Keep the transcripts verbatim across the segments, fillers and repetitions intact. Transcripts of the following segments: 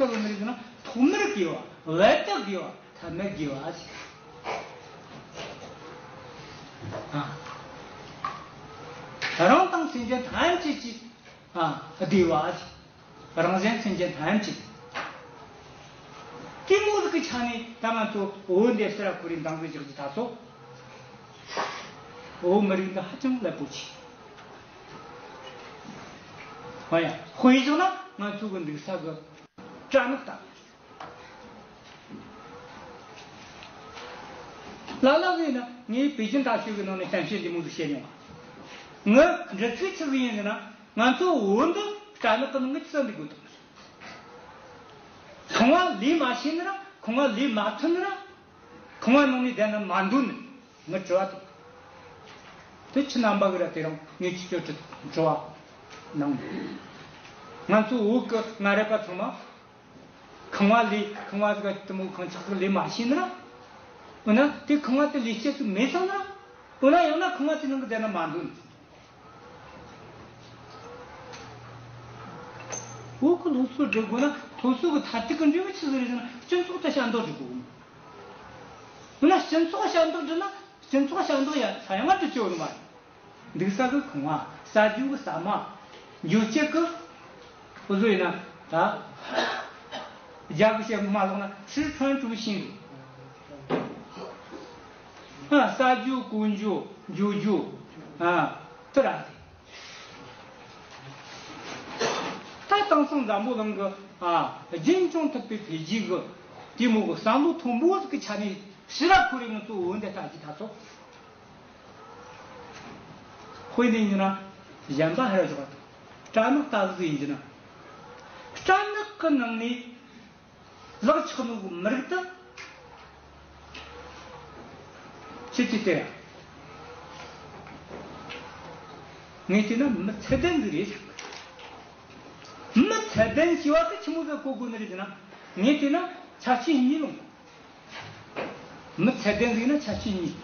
ལོ་ནི་རེད་ཟེར་ན། ཐོག་མར་དགེ་བ། བར་དུ་དགེ་བ། ཐ་མར་དགེ་བ་ཟེར། ཨ། རང་དང་སེམས་ཅན་ཐམས་ཅད་ཀྱི། ཨ། བདེ་བ་ཟེར། རང་གཞན་སེམས་ཅན་ཐམས་ཅད། དེ་མོ་ཟིག་གི་ཆ་ནས་ད་ང་ཚོ་བོད་འདི་ཕྱིར་ར་འཁོར་རེ་འདང་ཟིག་རྒྱག་རྒྱུ་ད་ཚོ། བོད་མི་རིགས་འདི་ཧ་ཅང་རླབས་པོ་ཆེ། ཨ་ཡ། དཔེ་བཞག་ན་ང་ཚོ་གི་འདུག་ས་གི་སྦྲ་ནག་ལྟ་བུ། ལ་ལ་ཟིག་ཡིན་ན་ངས་པེ་ཅིན་大学གི་ནང་ནས་གཏམ་བཤད་འདི་མོ་ཟིག་བཤད་མྱོང་བ། ངའི་འདྲི་ཚིག་ཆི་ཟིག་ཡིན་ཟེར་ན། ང་ཚོ་བོད་འདི་སྦྲ་ནག་གི་ནང་གི་ཆི་ཟིག་འདུག་དགོས་དང་། ཁང་བ་ལས་མ་ཤེས་ནི་ར། ཁང་བ་ལས་མ་ཐུབ་ནི་ར། ཁང་བ་ནང་ནས་བསྡད་ན་མ་འདོད་ནི། ངའི་དྲི་བ་དེ། དེ་ཁྱེད་རྣམ་པ་གིས་ར་དེ་རིང་ངས་ཁྱེད་ཚོར་དྲི་དྲི་བ་གནང་། ང་ཚོ་བོད་གི་སྔ་རབས་པ་ཚང་མ་ཁང་བ་ལས། ཁང་བ་ཟིག་དེ་མོ་ཁང་ཆག་ཟིག་ལས་མ་ཤེས་ནི་ར། འོ་ན་དེ་ཁང་བ་དེ་ལས་སྐྱེ་སུ་མེད་སོང་ནི་ར། འོ་ན་ཡང་ན་ཁང་བ་དེ་ནང་གི་བསྡད་ན་མ་འདོད་ནི། བོད་གི་སློབ་གསོ་སྒྲུབ་དགོས་ན་སློབ་གསོ་གི་མཐར་ཐུག་གི་འབྲས་བུ་ཆི་ཟིག་རེད་ཟེར་ན། སྤྱི་ཚོགས་དེ་ཞབས་འདེགས་སྒྲུབ་དགོས། འོ་ན་སྤྱི་ཚོགས་ཞབས་འདེགས་སྒྲུབ་ན། སྤྱི་ཚོགས་ཞབས་འདེགས་ཡ་ས་ཡང་ང་སྒྲུབ་རྒྱུ་ཡོད་ནི་མ་རེད། འདུག་ས་གི་ཁང་བ། ཟ་རྒྱུ་གི་ཟ་མ། འགྱོ་སྤྱད་གི། འུ་ཚོ་ཡིན་ན་ད་རྒྱ་གི་བཤད་མ་ལོག་ན་吃穿住行། ཨ། ཟ་རྒྱུ། གོན་རྒྱུ། འགྱོ་རྒྱུ། ཨ། དེ་ར་རེད། ད་དེང་སང་འཛམ་བུ་གླིང་གི། ཨ། རྒྱུན་སྐྱོང་ཐུབ་པའི་འཕེལ་རྒྱས་གི་དེ་མོ་གི་བསམ་བློ་མཐོན་པོ་ཟིག་གི་ཆ་ནས་ཕྱིར་ར་འཁོར་རེ་ང་ཚོ་བོད་འདི་ལྟ་རྒྱུ་ད་ཚོ། དཔེ་ནས་ཉོ་ན་གཞན་པ་ཧར་ཞོག་པ་དང་། སྦྲ་ནག་ལྟ་བུ་ཡིན་རྒྱུ་ན། སྦྲ་ནག་གི་ནང་ནས་ལག་ཆགས་ནོ་གི་མི་རིགས་དེ་ཆི་ཆི་སྟེ། ངས་བལྟས་ན་མི་ཚད་ལྡན་ཟིག་རེད། མི་ཚད་ལྡན་ཞེས་པ་དེ་ཆི་མོ་ཟིག་གོ་དགོས་ནི་རེད་ཟེར་ན། ངས་བལྟས་ན་ཆ་རྐྱེན་གཉིས་ལོངས། མི་ཚད་ལྡན་ཟིག་ན་ཆ་རྐྱེན་གཉིས།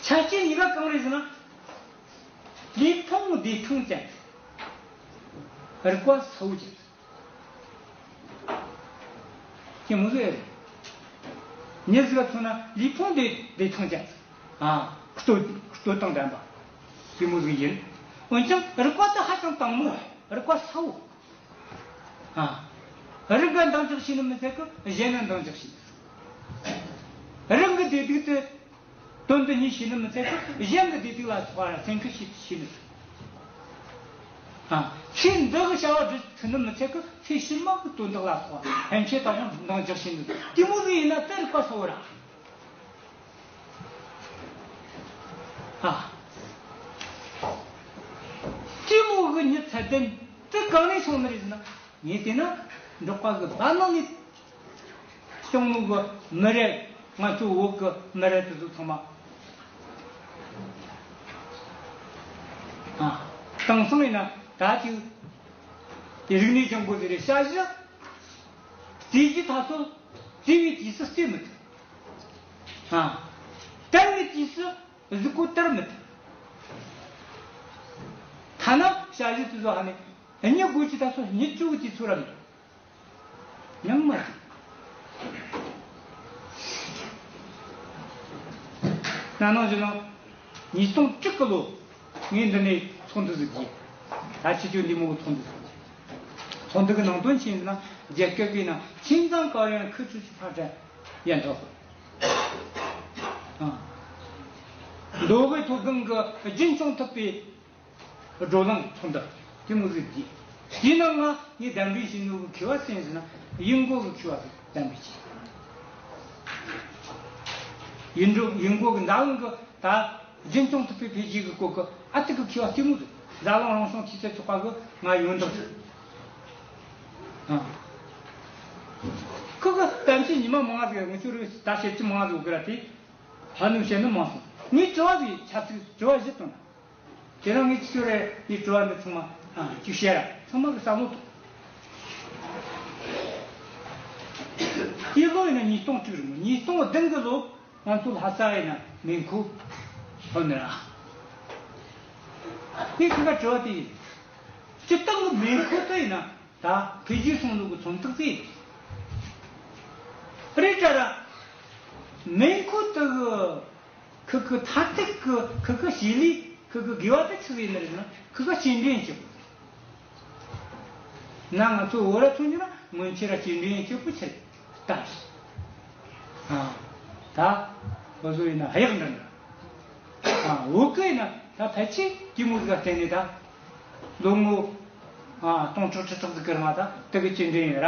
ཆ་རྐྱེན་གཉིས་ཀ་གང་རེད་ཟེར་ན། ལུས་ཕུང་བདེ་ཐང་ཅན། རིག་པ་གསལ་བོ་ཅན། དེ་མོ་ཟིག་རེད། མྱི་ཟིག་ལ་མཚོན་ན་ལུས་ཕུང་བདེ་བདེ་ཐང་ཅན། ཨ། སྟོབས་སྟོབས་དང་ལྡན་པ། དེ་མོ་ཟིག་ཡིན། འོན་ཀྱང་རིག་པ་དེ་ཧ་ཅང་དྭངས་མོ། རིག་པ་གསལ་བོ། ཨ། རང་ག་འདང་རྒྱག་ཤེས་ནི་མི་ཚད་གི་གཞན་ན་འདང་རྒྱག་ཤེས་ནི། རང་གི་བདེ་སྡུག་དེ་དོན་དུ་གཉེར་ཤེས་ནི་མི་ཚད་གི་གཞན་གི་བདེ་སྡུག་ལ་སོགས་པ་སེམས་ཁུར་བྱེད་ཤེས་ནི། ཨ། ཚེ་འདི་གི་བྱ་བ་སྒྲུབ་ཐུབ་ནི་མི་ཚད་གི་ཚེ་ཕྱི་མ་གི་དོན་དག་ལ་སོགས་པ་ཕན་ཆད་དང་ཡང་འདང་རྒྱག་ཤེས་ནི། དེ་མོ་ཟིག་ཡིན་ན་དེ་རིག་པ་གསལ་བོ་ར། ཨ། དེ་མོ་གི་མྱི་ཚད་ལྡན་དེ་གང་ནས་བྱུང་ནི་རེད་ཟེར་ན། ངས་བལྟས་ན་འབྲོག་པ་གི་བར་ནང་ནས་བྱུང་ནོ་གི་མི་རེད། ང་ཚོ་བོད་གི་མི་རེད། དེ་ཚོ་ཚང་མ། ཨ། དེང་སང་ཡིན་ན་ད་ཅིག་རིག་གནས་སྦྱོང་དགོས་ཟེར་རེད། ཞ་ཞི་རྩེ་རྒྱུ་ད་ཚོ་རྩེ་བའི་དུས་སུ་རྩེ་མི་ཐུབ། ཨ། དར་བའི་དུས་སུ་གཟུགས་པོ་དར་མི་ཐུབ། ཐ་ན་ཞ་ཞི་དེ་ཚོ་ཧ་ནི་གཉིད་དགོས་ཀྱི་ད་ཚོ་གཉིད་བཅུག་གི་དུས་ཚོད་ར་མེད། ཉམས་མ་བཅུག། ན་ནིང་བཞིན་ནོ། ཉིས་སྟོང་དྲུག་གི་ལོ། ངས་འདི་ནས་ཚོགས་འདུ་ཟིག་བགྱིས། ད་ཕྱི་སྐྱོད་འདི་མོ་གི་ཚོགས་འདུ་ཟིག་བགྱིས། ཚོགས་འདུ་གི་ནང་དོན་ཆི་ཡིན་ན། རྒྱ་སྐད་གི་ནང་青藏高原可持续发展研讨会། ཨ། མདོ་དབུས་མཐོ་སྒང་གི་རྒྱུན་སྐྱོང་ཐུབ་པའི་བགྲོ་གླེང་ཚོགས་འདུ་དེ་མོ་ཟིག་བགྱིས། དེའི་ནང་ང་ངས་གདན་འདྲེན་བྱས་ནོ་གི་མཁས་པ་སུ་ཡིན་ཟེར་ན། ཡུན་ཀོ་གི་མཁས་པ་ཟིག་གདན་འདྲེན་བྱས། ཡུན་ཀོ་ཡུན་ཀོ་གི་འཛམ་གླིང་གི་ད་རྒྱུན་སྐྱོང་ཐུབ་པའི་འཕེལ་རྒྱས་གི་སྐོར་གི་ཨ་ཐུར་གི་མཁས་པ་དེ་མོ་ཟིག། འཛམ་གླིང་རང་བྱུང་ཆུ་ཚད་ཚོགས་པ་གི་ང་ཡོན་བདག་ཟིག། ཨ། ཁོ་གི་གཏམ་བཤད་ཉི་མ་མང་ང་ཟིག། ངི་ཆོ་རེ་ད་བཤད་རྒྱུ་མང་ང་ཟིག་ཡོད་གི་ར། དེ་ཧ་ནུ་བཤད་ནི་མང་སོང་། ངས་དྲི་བ་ཟིག་ཆ་ཚིག་དྲི་བ་བཞི་བཏང་ན། དེ་རིང་ངས་ཁྱེད་ཚོར་ངས་དྲི་བ་འདི་ཚང་མ། ཨ། ཅིག་བཤད་ར། ཚང་མ་གིས་བསམ་བློ་ཐོངས། དེའི་ལོ་ཡིན་ན་ཉིས་སྟོང་དྲུག་རེད་མོ། ཉིས་སྟོང་བདུན་གི་ལོ་ང་ཚོ་ལྷ་ས་ཡིན་ན་མེ་འཁོར་ཐོན་ནི་ར། ངས་ཁྱེད་ཀ་དྲི་བ་དེ་ཡིན། སྤྱིར་བཏང་གི་མེ་འཁོར་དེ་ཡིན་ན། ད་འཕེལ་རྒྱས་སོང་ནོ་གི་མཚོན་རྟགས་ཟིག་རེད་དྲ་ར། མེ་འཁོར་དེ་གི་ཁུ་གི་མཐའ་ཐུག་གི་ཁུ་གི་བྱེད་ལས་ཁུ་གི་དགེ་བ་དེ་ཆི་ཟིག་ཡིན་ནི་རེད་ཟེར་ན། ཁུ་གི་སྐྱེལ་འདྲེན་བྱེད་དགོས། ན་ང་ཚོ་བོད་ར་མཚོན་རྒྱུ་ན་སྔོན་ཆད་ར་སྐྱེལ་འདྲེན་བྱེད་དགོས་ཆེ་ལྟ་ཞིག་ཨ། ད་བོད་བཟོ་ཡིན་ན་གཡག་འདྲ་འདྲ། ཨ། བོད་གི་ཡིན་ན་ད་ཕལ་ཆེར་གི་མོ་ཟིག་ག་བརྟེན་ནས་ད་ལོ་ངོ་ཨ་སྟོང་ཕྲག་ཁྲི་ཕྲག་ཟིག་གི་རིང་ད་དེ་གི་སྐྱེལ་འདྲེན་ཡིན་ར།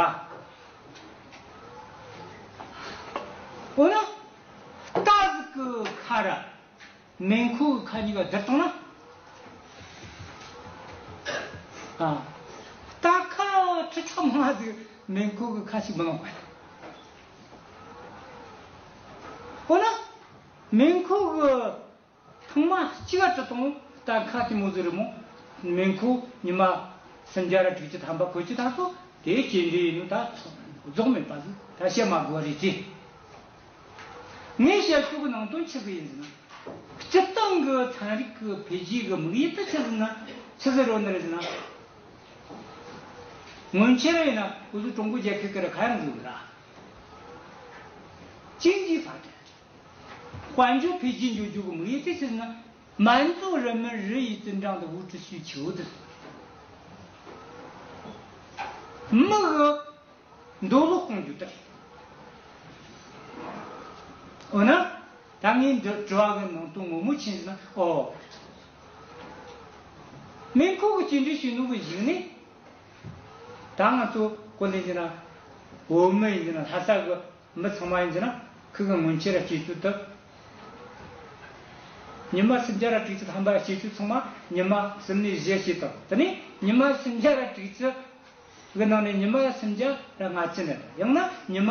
འོ་ན་རྟ་ཟིག་གི་ཁ་ར་མེ་འཁོར་གི་ཁ་གཉིས་ཀ་བསྡུར་བཏང་ན། ཨ། རྟ་ཁ་ཁྲི་ཕྲག་མང་ཟིག་མེ་འཁོར་གི་ཁ་ཞིག་མི་ལོངས་པ། འོ་ན་མེ་འཁོར་གི་ཐེངས་མ་གཅིག་ག་བྲི་བཏང་རྟ་ཁ་དེ་མོ་ཟིག་རེད་མོ། མེ་འཁོར་ཉི་མ་སུམ་བརྒྱ་ར་དྲུག་ཅུ་ཐམ་པ་འཁོར་རྒྱུ་ད་སོ་དེ་སྐྱེལ་འདྲེན་ཡིན་ནོ་ད་རྫོགས་མེད་པ་ཟིག་ད་བཤད་མ་དགོས་པ་རེད་དེ། ངས་བཤད་རྒྱུ་གི་ནང་དོན་ཆི་ཟིག་ཡིན་ཟེར་ན། སྤྱིར་བཏང་གི་ཚན་རིག་གི་འཕེལ་རྒྱས་གི་དམིགས་ཡུལ་དེ་ཆི་ཟིག་ན་ཆི་ཟིག་རོ་ནི་རེད་ཟེར་ན། སྔོན་ཆད་ར་ཡིན་ན་འུ་ཚོ་ཀྲུང་གོ་རྒྱལ་ཁབ་ཀྱི་ར་ཁ་ཡང་ཟིག་ཡོད་ར། ཅིན་ཇི་ཕ་ཏི། དཔལ་འབྱོར་འཕེལ་རྒྱས་འགྲོ་རྒྱུ་གི་དམིགས་ཡུལ་དེ་ཆི་ཟིག་ན། 满足人民日益增长的物质需求 དེ། མི་གི་འདོད་བློ་སྐོང་རྒྱུ་དེ་རེད། འོ་ན་ད་ངས་འདི་དྲི་བ་གི་ནང་དོན་ངོ་མ་ཆི་ཟེར་ན། ཨོ། མེ་འཁོར་གི་སྐྱེལ་འདྲེན་བྱེད་ནོ་གི་གཞུག་ནས། ད་ང་ཚོ་གོ་ལེ་ཡིན་ན། བོད་མི་ཡིན་ན། ལྷ་ས་གི་མི་ཚང་མ་ཡིན་ན། ཁུ་གི་སྔོན་ཆད་ར་སྐྱེལ་རྒྱུ་དེ། ཉི་མ་སུམ་བརྒྱ་ར་དྲུག་ཅུ་ཐམ་པ་སྐྱེལ་རྒྱུ་ཚང་མ་ཉི་མ་གསུམ་ནས་བཞི་སྐྱེལ་དང་། དེ་ནས་ཉི་མ་སུམ་བརྒྱ་ར་དྲུག་ཅུ་གི་ནང་ནས་ཉི་མ་སུམ་བརྒྱ་ར་ལྔ་བཅུ་ན་ར། ཡང་ན་ཉི་མ་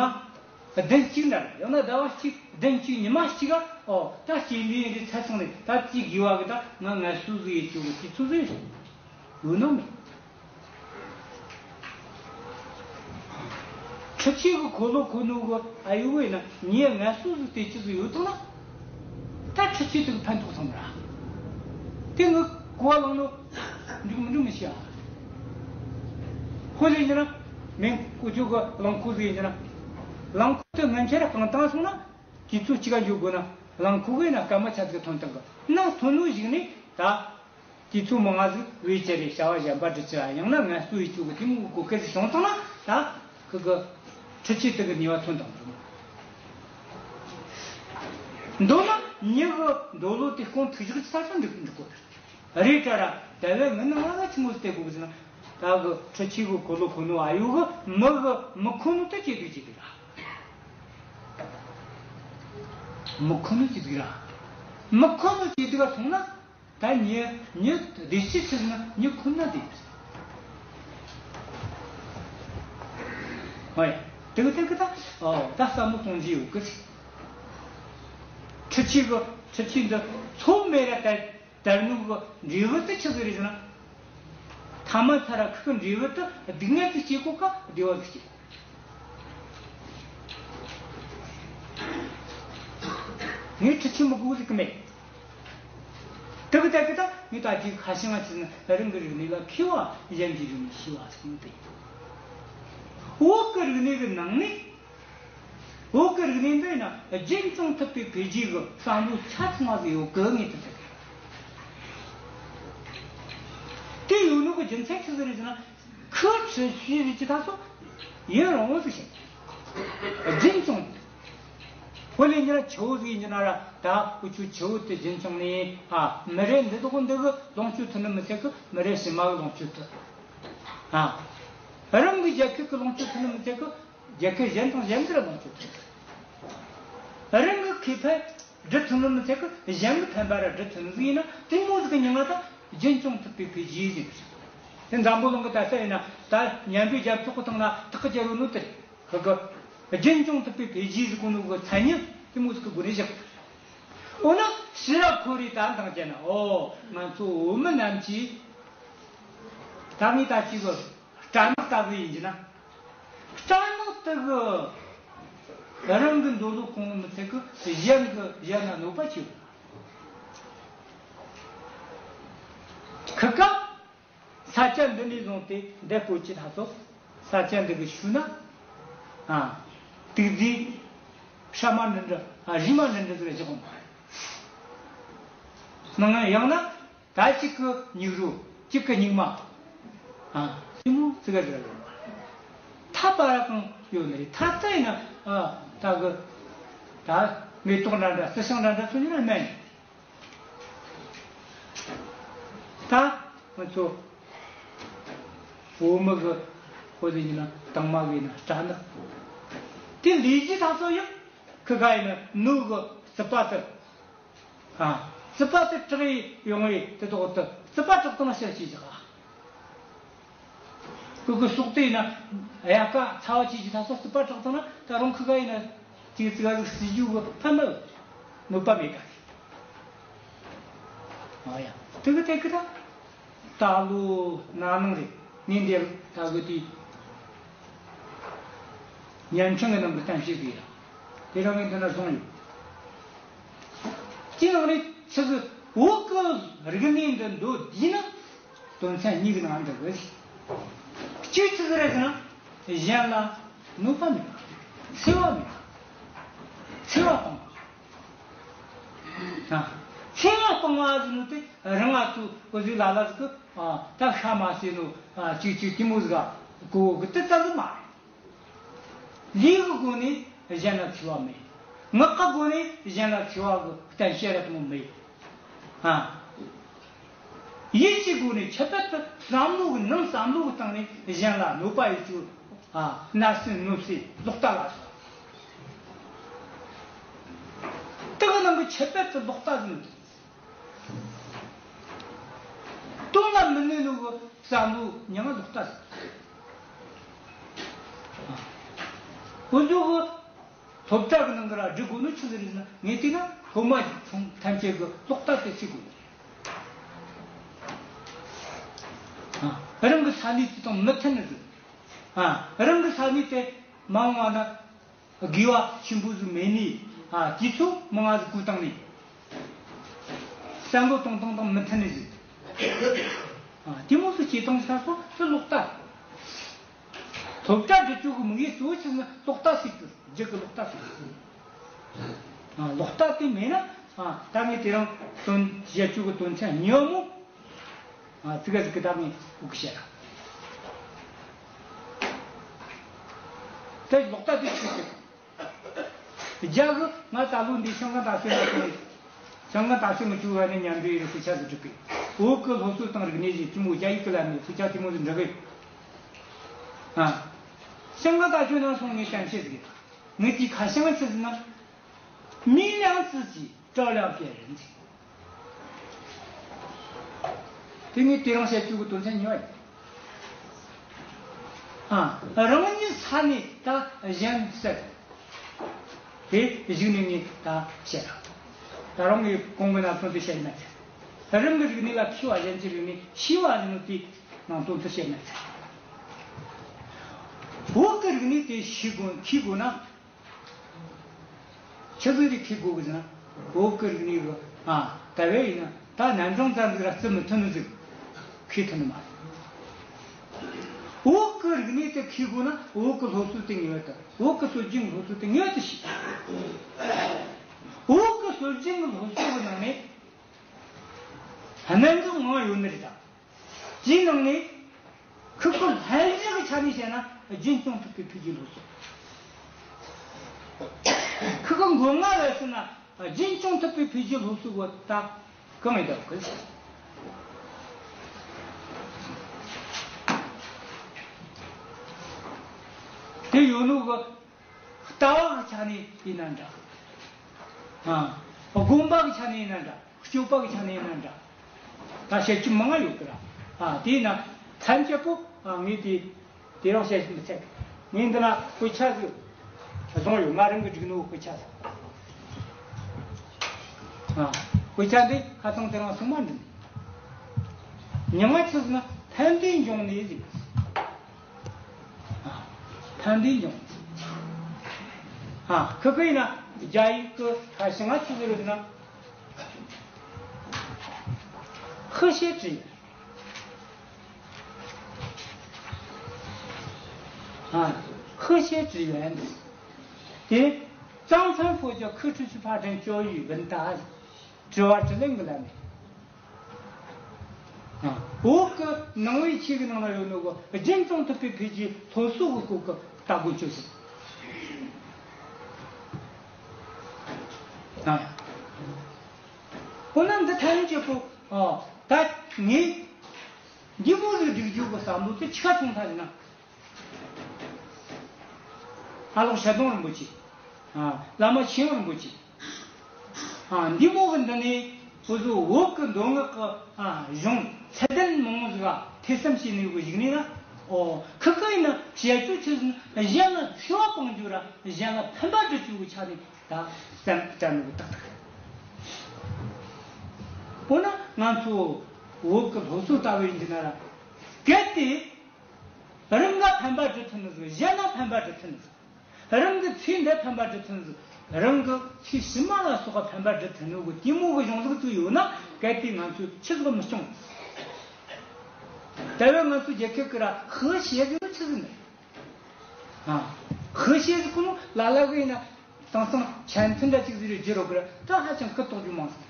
བདུན་གཅིག་ན་ར། ཡང་ན་ཟླ་བ་གཅིག་བདུན་གཅིག་ཉི་མ་གཅིག་ག། ཨོ། ད་སྐྱེལ་འདྲེན་རེད་ཚར་སོང་ནས་ད་དེའི་དགེ་བ་གི་ད་ང་ངལ་གསོ་ཟིག་ཡེད་རྒྱུ་གི་དུས་ཚོད་ཟིག་ཡོད་ནོ་མེད། འཕྲུལ་ཆས་གི་འཁོར་ལོ་འཁོར་ནོ་གི་ཨ་ཡོད་གི་ཡིན་ན། ངས་ངལ་གསོ་ཟིག་སྟེར་རྒྱུ་ཟིག་ཡོད་དང་ན། ད་འཕྲུལ་ཆས་དེ་གི་ཕན་ཐོགས་ཚང་མ་ར། དེ་ངས་གོ་བ་བླངས་ནོ་འགྲིག་མི་འགྲིག་མི་ཤེས་ཨ། ཁོ་ལས་ཡིན་ན་མེ་འཁོར་རྒྱུ་གི་རླངས་འཁོར་ཟིག་ཡིན་ན། རླངས་འཁོར་དེ་སྔོན་ཆད་ར་གང་བཏང་སོང་ན། དུས་ཚོད་གཅིག་ག་འགྱོ་དགོས་ན། རླངས་འཁོར་གི་ཡིན་ན་སྐར་མ་ཆ་ཟིག་ཐོན་བཏང་གི་ན། ཐོན་ནོ་གཞུག་ནས་ད། དུས་ཚོད་མང་ང་ཟིག་བེད་སྤྱད་རེ་བྱ་བ་གཞན་པ་སྒྲུབ་རྒྱུ། ཡང་ན་ངལ་གསོ་ཡེད་རྒྱུ་གི་དེ་མོ་གི་གོ་སྐབས་ཟིག་བྱུང་བཏང་ན། ད་ཁུ་གི་འཕྲུལ་ཆས་དེ་གི་ནུས་པ་ཐོན་བཏང་། མདོར་ན་མྱི་གི་འདོད་བློ་དེ་སྐོང་ཐུབ་རྒྱུ་ཆ་ཚང་འགྲིག་འགྲིག་གོ་རེད་དྲ་ར། དེ་བས་ངས་ནི་ང་ལ་ཆི་མོ་ཟིག་སྟེར་དགོས་གི་ཟེར་ན། ད་གི་འཕྲུལ་ཆས་གི་འཁོར་ལོ་འཁོར་ནོ་ཨ་ཡོད་གི་མི་གི་མི་ཁོ་ནོ་དེ་ཇེ་སྡུག་ཇེ་སྡུག་ར། མི་ཁོ་ནོ་ཇེ་སྡུག་ར། མི་ཁོ་ནོ་ཇེ་སྡུག་ག་སོང་ན། ད་མྱི་མྱི་བདེ་སྐྱིད་ཟེར་ན་མྱི་ཁོ་ན་བདེ་ཡོད་ཟེར། ཨོ་ཡ། དེ་གི་དེ་གི་ད། ཨོ། ད་བསམ་བློ་གཏོང་རྒྱུ་ཡོད་གི་ཟེར། འཕྲུལ་ཆས་གི་འཕྲུལ་ཆས་འདི་མཚམས་མེད་ར་དར་དར་ནོ་གི་འབྲས་བུ་དེ་ཆི་ཟིག་རེད་ཟེར་ན། ཐ་མ་ཐ་ར་ཁུ་གི་འབྲས་བུ་དེ་སྡུག་བསྔལ་ཟིག་སྐྱེ་གོ་ག་བདེ་བ་ཟིག་སྐྱེ། ངས་འཕྲུལ་ཆས་མི་དགོས་ཟེར་གི་མེད། དེ་གི་དེ་གི་ད་ངས་ད་ཅིག་ཁ་བྱང་ང་ཆི་ཟེར་ན། རང་གི་རིག་གནས་ལ་མཁས་པ། གཞན་གྱི་རིག་གནས་ཤེས་པ་ཟེར་གི་མེད། བོད་གི་རིག་གནས་གི་ནང་ནས། བོད་གི་རིག་གནས་འདི་ཡིན་ན་རྒྱུན་སྐྱོང་ཐུབ་པའི་འཕེལ་རྒྱས་གི་བསམ་བློ་ཆ་ཚང་བ་ཟིག་ཡོད་གི། ངས་དེ་ཟེར་གི། དེ་ཡོད་ནོ་གི་རྒྱུ་མཚན་ཆི་ཟིག་རེད་ཟེར་ན། ཁུ་ཁྲི་ཤི་ཟིག་ཅི་ད་སོ་ཡུན་རིང་བོ་ཟིག་བྱས། རྒྱུན་སྐྱོང་། དཔེ་ལེན་རྒྱུ་ན་ཆུ་བོ་ཟིག་ཡིན་རྒྱུ་ན་ར། ད་འུ་ཆོ་ཆུ་བོ་དེ་རྒྱུན་སྐྱོང་ནས། ཨ། མི་རེ་འདི་དག་འདི་གི་ལོངས་སྤྱོད་ཐུབ་ནི་མི་ཚད་གི། མི་རེ་ཕྱི་མ་གི་ལོངས་སྤྱོད་ཐུབ། ཨ། རང་གི་རྒྱལ་ཁབ་གི་ལོངས་སྤྱོད་ཐུབ་ནི་མི་ཚད་གི། རྒྱལ་ཁབ་གཞན་དང་གཞན་གི་ར་ལོངས་སྤྱོད་ཐུབ། རང་གི་ཁེ་ཕན་སྒྲུབ་ཐུབ་ནི་མི་ཚད་གི། གཞན་གི་ཕན་པ་ར་སྒྲུབ་ཐུབ་ནི་ཟིག་ཡིན་ན། དེ་མོ་ཟིག་གི་མྱིང་ང་ད་རྒྱུན་སྐྱོང་ཐུབ་པའི་འཕེལ་རྒྱས་ཟེར། དེ་འཛམ་བུ་གླིང་གི་ད་ལྟ་ཡིན་ན་ད་མཉམ་འབྲེལ་རྒྱལ་ཚོགས་གི་སྟེང་ན་ཐག་གི་བཅད་ཡོད་ནོ་དེ་རེད། ཁུ་གི་རྒྱུན་སྐྱོང་ཐུབ་པའི་འཕེལ་རྒྱས་ཟེར་གོ་ནོ་གི་མཚན་ཉིད་དེ་མོ་ཟིག་གི་སྒོ་ནས་བཞག་འོ་ན་ཕྱིར་ར་འཁོར་རེ་ད་འདང་བྱས་ན། ཨོ། ང་ཚོ་བོད་མི་རྣམས་ཀྱིས་ད་ངས་ད་ཅིག་གི་སྦྲ་ནག་ལྟ་བུ་ཡིན་རྒྱུ་ན། སྦྲ་ནག་དེ་གི་རང་གི་འདོད་བློ་སྐོང་མི་ཚད་གི། གཞན་གི་གཞན་ལ་གནོད་པ་བྱེད། ཁུ་ག་ས་ཆ་འདི་ནས་བཟུང་སྟེ་འདི་བོད་ཀྱི་ད་སོ། ད་ཅན་འདི་གི་ཤུལ་ན། ཨ། དུག་རྫས་ཧྲ་མ་འདྲ་འདྲ། ཨ། རི་མ་འདྲ་འདྲ་ཟིག་བཞག་གོ་མ་རེད། ནང་ཡང་ན་ད་གཅིག་གི་སྙིགས་རོ། གཅིག་གི་སྙིགས་མ། ཨ། དེ་མོ་ཙི་ག་ཟིག་རེད། ཐ་པ་ར་གང་ཡོད་ནི་རེད། ཐ་ད་ཡིན་ན། ཨ། ད་གི་ད་མེ་ཏོག་འདྲ་འདྲ། རྩི་ཤིང་འདྲ་འདྲ་ཚོ་ཡིན་ན་སྨན། ད་ང་ཚོ་བོད་མི་གི་ཁོ་དེ་ཡིན་ན་དྭངས་མ་གི་ཡིན་ན་སྐྲ་ནག་དེ་ལས་ཀྱི་ཐ་ཚོ་ཡང་ཁི་ག་ཡིན་ན་ནུ་གི་རྩི་པ་དེ། ཨ། རྩི་པ་དེ་དྲག་ཡི་ཡོང་ཡི་དེ་དོག་དེ་རྩི་པ་དྲག་དང་ན་ཤ་ཤེད་ཅིག་ཨ། ཁོ་གི་ཟོག་དེ་ཡིན་ན་དབྱར་ཁ་ཚ་བ་ཆེ་ཆེ་ཐ་ཚོ་རྩི་པ་དྲག་དང་ན་ད་རུང་ཁི་ག་ཡིན་ན་ཅིག་ཙི་ག་ཟིག་སྲིད་རྒྱུ་གི་ཕན་མེད། གནོད་པ་མེད་ག་རེད། ཨ་ཡ། དེ་གི་དེ་གི་ད། ད་ལོ་ན་ནིང་རེད། ངས་འདིར་ད་གི་དེ་བརྙན་འཕྲིན་གི་ནང་གི་གཏམ་བཤད་གི་ཡ། དེ་རང་ངས་འདི་ན་བཟུང་ཡོད། དེ་ནང་ནས་ཆི་ཟིག་བོད་གི་རིག་གནས་འདི་མདོར་བསྡུས་ན་དོན་ཚན་གཉིས་ཀྱི་ནང་འདུ་གི། གཅིག་ཆི་ཟིག་རེད་ཟེར་ན། གཞན་ལ་གནོད་པ་མེད་པ། འཚེ་བ་མེད་པ། འཚེ་བ་སྤང་བ། ཨ། འཚེ་བ་སྤང་བ་ཟེར་ནོ་དེ་རང་ང་ཚོ་འུ་ཟོའི་ལ་ལ་ཟིག་གི། ཨ། ད་ཤ་མ་ཟོས་ནོ། ཨ། ཅིག་ཅིག་དེ་མོ་ཟིག་ག་གོ་གི་དེ་ལྟ་ནི་མ་རེད། ལུས་ཀྱི་སྒོ་ནས་གཞན་ལ་འཚེ་བ་མེད། ངག་གི་སྒོ་ནས་གཞན་ལ་འཚེ་བ་གི་གཏམ་བཤད་ར་དེ་མོ་མེད། ཨ། ཡིད་ཀྱི་སྒོ་ནས་ཁྱད་པར་དུ་བསམ་བློ་གི་ནང་བསམ་བློ་གི་སྟེང་ནས་གཞན་ལ་གནོད་པ་ཡོད་རྒྱུ། ཨ། བརྣབ་སེམས་གནོད་སེམས་ལོག་ལྟ་ལ་སོགས། དེ་གི་ནང་གི་ཁྱད་པར་དུ་ལོག་ལྟ་ཟེར་ནི། དོན་ལ་མི་གནས་ནོ་གི་བསམ་བློ་མྱིང་ང་ལོག་ལྟ་ཟེར། འུ་ཚོ་གི་སློབ་གྲྭ་གི་ནང་གི་ར་སྒྲིག་དགོས་ནོ་ཆི་ཟིག་རེད་ཟེར་ན། ངས་བལྟས་ན་སློབ་མ་ཚང་ཐམས་ཅད་གི་ལོག་ལྟ་དེ་ཤེས་དགོས། ཨ། རང་གི་ས་གནས་དེ་དང་མི་མཐུན་ནི་ཟིག། ཨ། རང་གི་ས་གནས་དེ་མ་འོངས་པ་ན་དགེ་བ་ཆེན་པོ་ཟིག་མེད་ནི། ཨ། དུས་ཚོད་མང་ང་ཟིག་བཀོལ་བཏང་ནི། བསམ་བློ་གཏོང་སྟངས་དང་མི་མཐུན་ནི་ཟིག། ཨ། དེ་མོ་ཟིག་བྱེད་སྟངས་ཟེར་ན་ཁོ་ལོག་ལྟ། སློབ་གྲྭ་འགྲོ་རྒྱུ་གི་དམིགས་ཡུལ་གཙོ་བོ་ཆི་ཟེར་ན་ལོག་ལྟ་སེལ་རྒྱུ། རྒྱུད་གི་ལོག་ལྟ་སེལ་རྒྱུ། ཨ། ལོག་ལྟ་དེ་མེད་ན། ཨ། ད་ངས་དེ་རིང་དོན་བཤད་རྒྱུ་གི་དོན་ཚན་གཉིས་པ་མོ། ཨ། ཙི་ག་ཙི་གི་ད་ངས་འུ་གི་བཤད་ར། དེ་ལོག་ལྟ་དེ་ཆི་ཟིག། རྒྱ་གི། ང་ད་ལོ་འདི་香港大学ན་སོང་། 香港大学ངི་ཅུ་བ་ནས་མཉམ་འབྲེལ་ཡིན་རུང་དཔེ་ཆ་ཟིག་འབྲི་གི། བོད་གི་སློབ་གསོ་དང་རིག་གནས་ཀྱི་དེ་མོ་རྒྱ་ཡིག་གི་ལམ་ནས་དཔེ་ཆ་དེ་མོ་ཟིག་འབྲི་གི། ཨ། 香港大学ན་སོང་ངས་གཏམ་བཤད་ཟིག། ངས་དེའི་ཁ་བྱང་ཆི་ཟེར་ན། 明亮自己，照亮别人。 དེ་ངས་དེ་རིང་བཤད་རྒྱུ་གི་དོན་ཚན་གཉིས་པ་ཡིན། ཨ། རང་ཉིད་ས་ནས་ད་གཞན་སེལ། དེ་གཞུག་ནས་ངས་ད་བཤད་ར། ད་རུང་ངས་གོང་གི་ནང་དོན་དེ་བཤད་མ་ཚར། རང་གི་རིག་གནས་ལ་མཁས་པ་གཞན་གྱི་རིག་གནས་ཤེས་པ་ཡིན་ནོ་དེའི་ནང་དོན་དེ་བཤད་མ་ཚར། བོད་ཀྱི་རིག་གནས་དེ་ཤེས་དགོས། མཁས་དགོས་ན། ཆི་ཟིག་རེད་མཁས་དགོས་གི་ཟེར་ན། བོད་ཀྱི་རིག་གནས་གི། ཨ། ད་བས་ཡིན་ན་ད་རྣམ་གྲངས་ཙམ་ཟིག་ར་རྩི་མི་ཐུབ་ནི་ཟིག། མཁས་ཐུབ་ནི་མ་རེད། བོད་ཀྱི་རིག་གནས་དེ་མཁས་དགོས་ན་བོད་ཀྱི་སློབ་གསོ་དེ་ངེས་པར་དུ། བོད་ཀྱི་སྲོལ་རྒྱུན་གྱི་སློབ་གསོ་དེ་ངེས་པར་དུ་ཤེས། བོད་ཀྱི་སྲོལ་རྒྱུན་གྱི་སློབ་གསོ་གི་ནང་ནས་རྣམ་གྲངས་མང་ཡོད་ནི་རེད་ད། དེའི་ནང་ནས་ཁོ་གི་སྨན་གཞི་གི་ཆ་ནས་བཤད་ན་རྒྱུན་སྐྱོང་ཐུབ་པའི་འཕེལ་རྒྱས་སློབ་གསོ། ཁོ་གི་མགོ་རྔ་བ་ཟེར་ན་རྒྱུན་སྐྱོང་ཐུབ་པའི་འཕེལ་རྒྱས་སློབ་གསོ་བོ་ད་གང་ཡིན་ད་གི། དེ་ཡོད་ནོ་གི། ལྟ་བ་གི་ཆ་ནས་ཡིན་ན་འདྲ། ཨ། སྒོམ་པ་གི་ཆ་ནས་ཡིན་ན་འདྲ། སྤྱོད་པ་གི་ཆ་ནས་ཡིན་ན་འདྲ། ད་བཤད་རྒྱུ་མང་ང་ཡོད་གི་ར། ཨ། དེས་ན་ཐམས་ཅད་པོ། ཨ། ངས་དེ་དེ་རིང་བཤད་མི་ཚར། ངས་འདི་ན་དཔེ་ཆ་ཟིག་བཟུང་ཡོད། ང་རང་གིས་བསྒྲིགས་ནོ་དཔེ་ཆ་ཟིག། ཨ། དཔེ་ཆ་འདི་ཁ་སང་དེ་རིང་སོང་མ་འགྲིག། མྱིང་ང་ཆི་ཟེར་ན་ཕན་བདེ་འབྱུང་གནས་ཟེར། ཨ། ཕན་བདེ་འབྱུང་། ཨ། ཁོ་གི་ཡིན་ན་རྒྱ་ཡིག་གི་ཁ་བྱང་ང་ཆི་ཟེར་ཡོད་ན། 和谐之眼。啊，和谐之源。对，藏传佛教可持续发展教育问答，指导指令个来没？啊，我个能为七个能到有那个，真正特别脾气，从四个各个大过就是。啊，我那这谈结果，哦，但你，你不是这个结果上路，这吃从他的呢？ ཨ་ལོག་ཤར་གདོང་རིན་པོ་ཆེ། ཨ། བླ་མ་ཆོས་དབྱིངས་རིན་པོ་ཆེ། ཨ། འདི་མོ་གི་འདི་ནས་འུ་ཚོ་བོད་ཀྱི་མདོ་སྔགས་ཀྱི། ཨ། གཞུང་ཚད་ལྡན་མང་བོ་ཟིག་ག་ཐོས་བསམ་བྱས་ནས་གི་གཞུག་ནས་ན། ཨོ། ཁི་ཁི་ཡིན་ན་བཤད་རྒྱུ་ཆི་ཟིག་གཞན་ལ་འཚེ་བ་སྤང་རྒྱུ་ར་གཞན་ལ་ཕན་པ་སྒྲུབ་རྒྱུ་གི་ཆ་ནས་ད་བསམ་དྲན་ནོ་གི་ཏག་ཏག་འོ་ན་ང་ཚོ་བོད་ཀྱི་སློབ་གསོ་ལྟ་བུ་ཡིན་གྱི་ན་ར། གལ་ཏེ། རང་གི་ཕན་པ་སྒྲུབ་ཐུབ་ནི་ཟིག་གཞན་ལ་ཕན་པ་སྒྲུབ་ཐུབ་ནི་ཟིག་རང་གི་ཚེ་འདི་ཕན་པ་སྒྲུབ་ཐུབ་ནི་ཟིག་རང་གི་ཚེ་ཕྱི་མ་ལ་སོགས་པ་ཕན་པ་སྒྲུབ་ཐུབ་ནི་གི་དེ་མོ་གི་གཞུང་ལུགས་ཚོ་ཡོད་ན། གལ་ཏེ་ང་ཚོས་ཆི་ཟིག་མི་སྐྱོང་། ད་བས་ང་ཚོ་རྒྱལ་ཁབ་ཀྱི་ར་和谐 ཟེར་ནི་ཆི་ཟིག་ནི། ཨ། 和谐 ཟེར་གོ་ནོ་ལ་ལ་གི་ཡིན་ན། དེང་སང་ཆེན་མཐུན་འདྲ་ཅིག་ཟེར་རྒྱུ་རོགས་གི་ར། ད་ཧ་ཅང་སྐུ་དོག་རྒྱུ་མང་སོང་།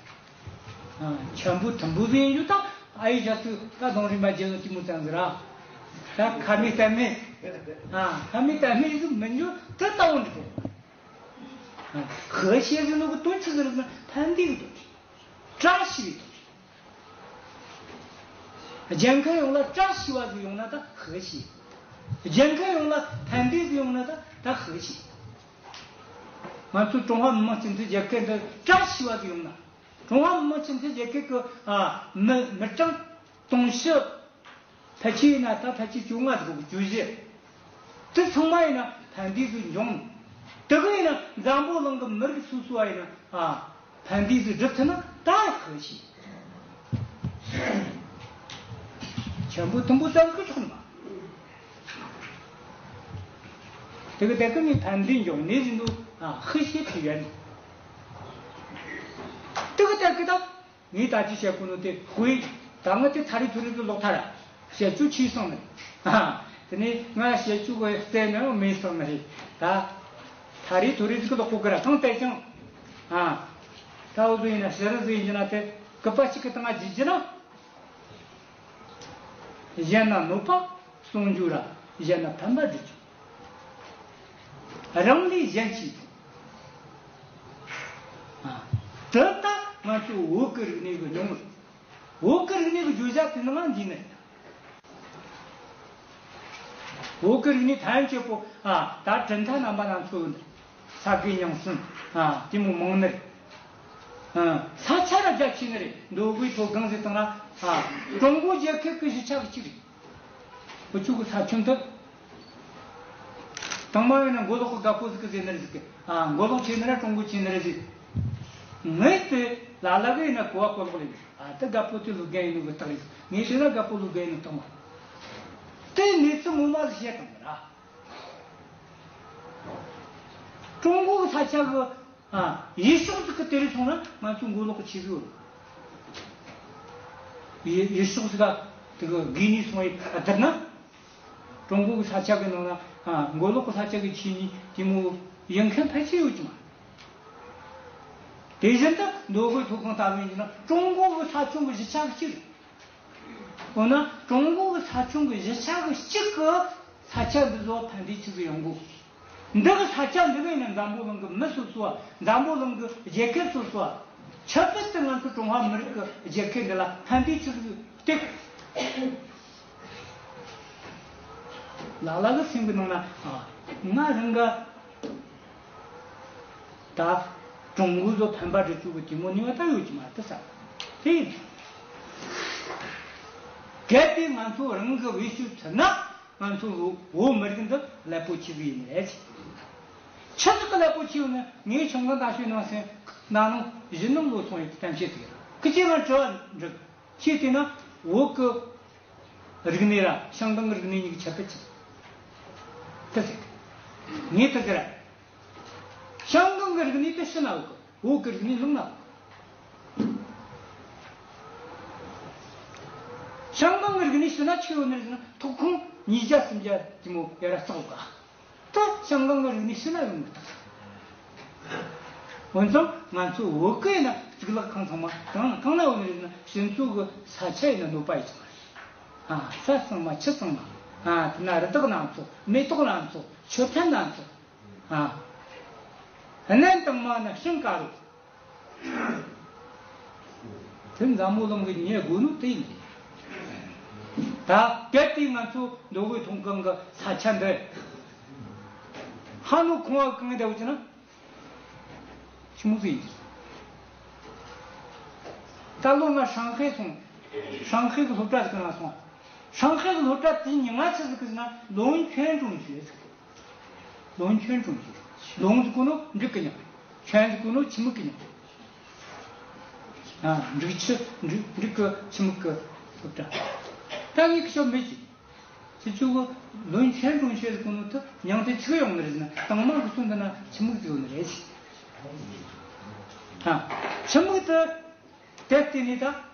ཨ། ཆེན་པོ་མཐུན་པོ་ཟིག་ཡིན་རྒྱུ་ད། ཨ་ཡེ་རྒྱ་སུ་ད་གདོང་རིན་པ་རྒྱལ་ལོ་གཅིག་མོ་ཙམ་ཟིག་ར། ད་ཁ་མེད་གཏམ་མེད། ཨ། ཁ་མེད་གཏམ་མེད་ཟིག་མིན་རྒྱུ་ད་ལྟ་བུ་འདི་གོ། ཨ། 和谐 ཟེར་ནོ་གི་དོན་ཆི་ཟིག་རེད་ཟེར་ན་ཕན་བདེ་གི་དོན་རེད། བཀྲ་ཤིས་པའི་དོན་རེད། རྒྱལ་ཁབ་ཡོངས་ལ་བཀྲ་ཤིས་པ་ཟིག་ཡོང་ན་ད་和谐། རྒྱལ་ཁབ་ཡོངས་ལ་ཕན་བདེ་ཟིག་ཡོང་ན་ད་ད་和谐། ང་ཚོ་ཀྲུང་ཧྭ་མི་དམངས་སྤྱི་མཐུན་རྒྱལ་ཁབ་འདི་བཀྲ་ཤིས་པ་ཟིག་ཡོང་ན། ཀྲུང་ཧྭ་མི་དམངས་སྤྱི་མཐུན་རྒྱལ་ཁབ་ཀྱི། ཨ། མི་མི་གྲངས་དུང་ཕྱུར་ཕལ་ཆེར་ཡིན་ན་ད་ཕལ་ཆེར་བཅོ་ལྔ་ཟིག་གི་བཅུ་བཞི། དེ་ཚང་མ་ཡིན་ན་ཕན་བདེ་ཟིག་འབྱུང་། དེ་གི་ཡིན་ན་འཛམ་བུ་གླིང་གི་མི་རིགས་སོ་སོ་བ་ཡིན་ན། ཨ། ཕན་བདེ་ཟིག་སྒྲུབ་ཐུབ་ན་ད་和谐། ཆེན་པོ་མཐུན་པོ་ཙམ་གི་ཆོག་ནི་མ། དེ་གི་དེ་གི་ནི་ཕན་བདེ་འབྱུང་ནི་ཟིན་དུ། ཨ། 和谐 ཕི་ཡོད་ནི། དེ་གི་དེ་གི་ད་ངས་ད་ཅི་བཤད་གོ་ནོ་དེ་དཔེ། ད་ང་དེ་ཐ་རི་ཐོ་རི་གི་ལོག་ཐ་ར། བཤད་རྒྱུ་ཆེ་སོང་ནི། ཨ། དེ་ནས་ང་བཤད་རྒྱུ་གི་རྩལ་ནི་མེད་སོང་ནི་རེད་ད། ཐ་རི་ཐོ་རི་ཟིག་གི་ལོག་གོ་གི་ར་གང་ལྟར་ཀྱང་། ཨ། ད་འུ་ཚོ་ཡིན་ན་ཤེས་རིག་ཟིག་ཡིན་གྱི་ན་དེ་གི་པ་གཅིག་གི་སྟེང་ང་བརྗོད་རྒྱུ་ན། གཞན་ལ་གནོད་པ་སྤོང་རྒྱུ་ར་གཞན་ལ་ཕན་པ་སྒྲུབ་རྒྱུ། རང་ལས་གཞན་གཅེས། ཨ། དེ་ད་ང་ཚོ་བོད་ཀྱི་རིག་གནས་ཀྱི་སྙིང་པོ། བོད་ཀྱི་རིག་གནས་ཀྱི་བརྗོད་བྱ་དེ་ནང་འདུས་ནི། བོད་ཀྱི་རིག་གནས་ཐམས་ཅད་པོ། ཨ། ད་གྲུབ་མཐའ་རྣམ་པ་སྣ་ཚོགས་ཡོད་ནི། ས་དགེ་རྙིང་གསུམ། ཨ། དེ་མོ་མང་ནི་རེད། ཨ། ས་ཆ་ར་རྒྱ་ཆེ་ནི་རེད། མདོ་དབུས་མཐོ་སྒང་ཟེར་བཏང་ན། ཨ། ཀྲུང་གོ་རྒྱལ་ཁབ་ཀྱི་བཞི་ཆ་གི་གཅིག་རེད། འུ་ཆོ་གི་ས་ཁྱོན་དུ། དང་མ་ཡིན་ན་མགོ་ལོག་གི་རྒད་པོ་ཟིག་གིས་ཟེར་ནི་རེད་ཟེར་གི། ཨ། མགོ་ལོག་ཆེ་ནི་ར་ཀྲུང་གོ་ཆེ་ནི་རེད་ཟེར། ངས་དེ་ལ་ལ་གི་ཡིན་ན་གོ་བ་གོ་ལོག་ལེན། ཨ། དེ་རྒད་པོ་དེ་ལོ་རྒན་ཡིན་ནོ་གི་རྟགས་རེད། ངས་དེ་ན་རྒད་པོ་ལོ་རྒན་ཡིན་ནོ་རྟགས་མ། དེ་གནས་ཚུལ་ངོ་མ་ཟིག་བཤད་བཏང་གི་ར། ཀྲུང་གོ་གི་ས་ཆ་གི། ཨ། ཡུལ་ཕྱོགས་ཟིག་གི་དེ་རིགས་སོང་ན་ང་ཚོ་མགོ་ལོག་གི་ཆེ་ཟིག་ཡོད། ཡུལ་ཡུལ་ཕྱོགས་ཟིག་ག་དེ་གི་དགོས་ནས་སོང་བའི་བསྡུར་ན། ཀྲུང་གོ་གི་ས་ཆ་གི་ནང་ན། ཨ། མགོ་ལོག་གི་ས་ཆ་གི་ཆེ་ནི་དེ་མོ་ཡིན་མཁན་ཕལ་ཆེར་ཡོད་ཀྱི་མ། དེ་བཞིན་དུ་མདོ་དབུས་མཐོ་སྒང་ལྟ་བུ་ཡིན་ན་ཀྲུང་གོ་གི་ས་ཁྱོན་གི་བཞི་ཆ་གི་གཅིག་རེད། འོ་ན་ཀྲུང་གོ་གི་ས་ཁྱོན་གི་བཞི་ཆ་གི་གཅིག་གི་ས་ཆ་འདི་ཚོ་ཕན་བདེ་ཆི་ཟིག་ཡོང་གོ། འདི་གི་ས་ཆ་འདི་གི་ཡིན་ན་འཛམ་བུ་གླིང་གི་མི་སོ་སོ་བ། འཛམ་བུ་གླིང་གི་རྒྱལ་ཁབ་སོ་སོ་བ། ཁྱད་པར་དུ་ང་ཚོ་ཀྲུང་ཧྭ་མི་རིགས་ཀྱི་རྒྱལ་ཁབ་འདི་ལ་ཕན་བདེ་ཆི་ཟིག་སྟེར། ལ་ལ་གི་སེམས་གི་ནང་ན། ཨ། ང་རང་ག་ད་ཀྲུང་གོ་ཚོ་ཕན་པ་སྒྲུབ་རྒྱུ་གི་དེ་མོ་ནུས་པ་ད་ཡོད་ཀྱི་མ་རེད་ས། དེ་ཡིན། གལ་ཏེ་ང་ཚོ་རང་གི་བེད་སྤྱོད་ཚུད་ན་ང་ཚོ་བོད་མི་རིགས་འདི་རླབས་པོ་ཆེ་གི་ཡིན་རེད། ཆི་ཟིག་གི་རླབས་པོ་ཆེ་ཡོད་ན། ངས་ཆང་ཁང་ད་ཤོད་ནང་སེམས་ན་ནང་བཞི་ནང་ལོ་སོང་ཡོད་གཏམ་བཤད་ཟིག་ཡོད། ཁི་ཆོས་ང་དྲི་བ་འདྲི། ཁྱེད་བལྟས་ན་བོད་ཀྱི་རིག་གནས་ར་ཤང་ཀང་གི་རིག་གནས་གཉིས་ཀྱི་ཁྱད་པར་ཅི་རེད་ཟེར། ངས་དེ་ཟེར། ཤང་ཀང་གི་རིག་གནས་དེ་ཕྱི་ན་ཡོད་གི། བོད་ཀྱི་རིག་གནས་ནང་ན་ཡོད་གི། ཤང་ཀང་གི་རིག་གནས་ཕྱི་ན་ཆི་ཡོད་ནི་རེད་ཟེར་ན། ཐོག་ཁང་ ཉིས་བརྒྱ་སུམ་བརྒྱ་ཅིག་མོ་ཡར་ར་བརྩེགས་ག། ད་ཞང་ཀང་གི་རིག་གནས་ཕྱི་ན་ཡོང་མི་ཐུབ། འོན་ཀྱང་ང་ཚོ་བོད་གི་ཡིན་ན་གཙུག་ལག་ཁང་ཚང་མ་གང་གང་ན་ཡོད་ནི་རེད་ན། ཕྱི་ཚོ་གི་ས་ཆ་ཡིན་ན་གནོད་པ་ཡེད་ཀྱི་མ་རེད། ཨ། ས་གཙང་མ་ཆུ་གཙང་མ། ཨ། དེ་ན་རི་དྭགས་སྣ་ཚོགས། མེ་ཏོག་སྣ་ཚོགས། མཆོད་རྟེན་སྣ་ཚོགས། ཨ། གནམ་དྭངས་མ་ན་སྤྲིན་དཀར་པོ། དེ་འཛམ་བུ་གླིང་གི་ཉེ་དགོས་ནོ་དེ་ཡིན། ད་གལ་ཏེ་ང་ཚོ་མདོ་དབུས་མཐོ་སྒང་གི་ས་ཆ་འདི་ཧ་ནོ་ཁང་བ་གང་འདྲ་བོ་ཅིག་ན་ཆི་མོ་ཟིག་ཡིན། ད་ལོ་ང་ཧྲང་ཧའེ་སོང་། ཧྲང་ཧའེ་གི་སློབ་གྲྭ་ཟིག་གི་ནང་སོང་། ཧྲང་ཧའེ་གི་སློབ་གྲྭ་དེའི་མྱིང་ང་ཆི་ཟིག་གི་ཟེར་ན་龙泉中学ཟེར། 龙泉中学། 龙ཟེར་གོ་ནོ་འབྲུག་གི་མྱིང་། 泉ཟེར་གོ་ནོ་ཆུ་མིག་གི་མྱིང་། ཨ། འབྲུག་ཆུ། འབྲུག་འབྲུག་གི་ཆུ་མིག་གི་སློབ་གྲྭ། ད་ངས་ཁི་ཆོ་མེད་ཀི། ཁྱེད་ཚོ་གི་龙泉中学ཟེར་གོ་ནོ་དེ་མྱིང་དེ་ཆི་གི་ཡོང་ནི་རེད་ཟེར་ན། དང་མ་གི་སོ་འདི་ན་ཆུ་མིག་ཟིག་ཡོད་ནི་རེད། ཨ། ཆུ་མིག་དེ། དེ་བལྟས་ནས་ད་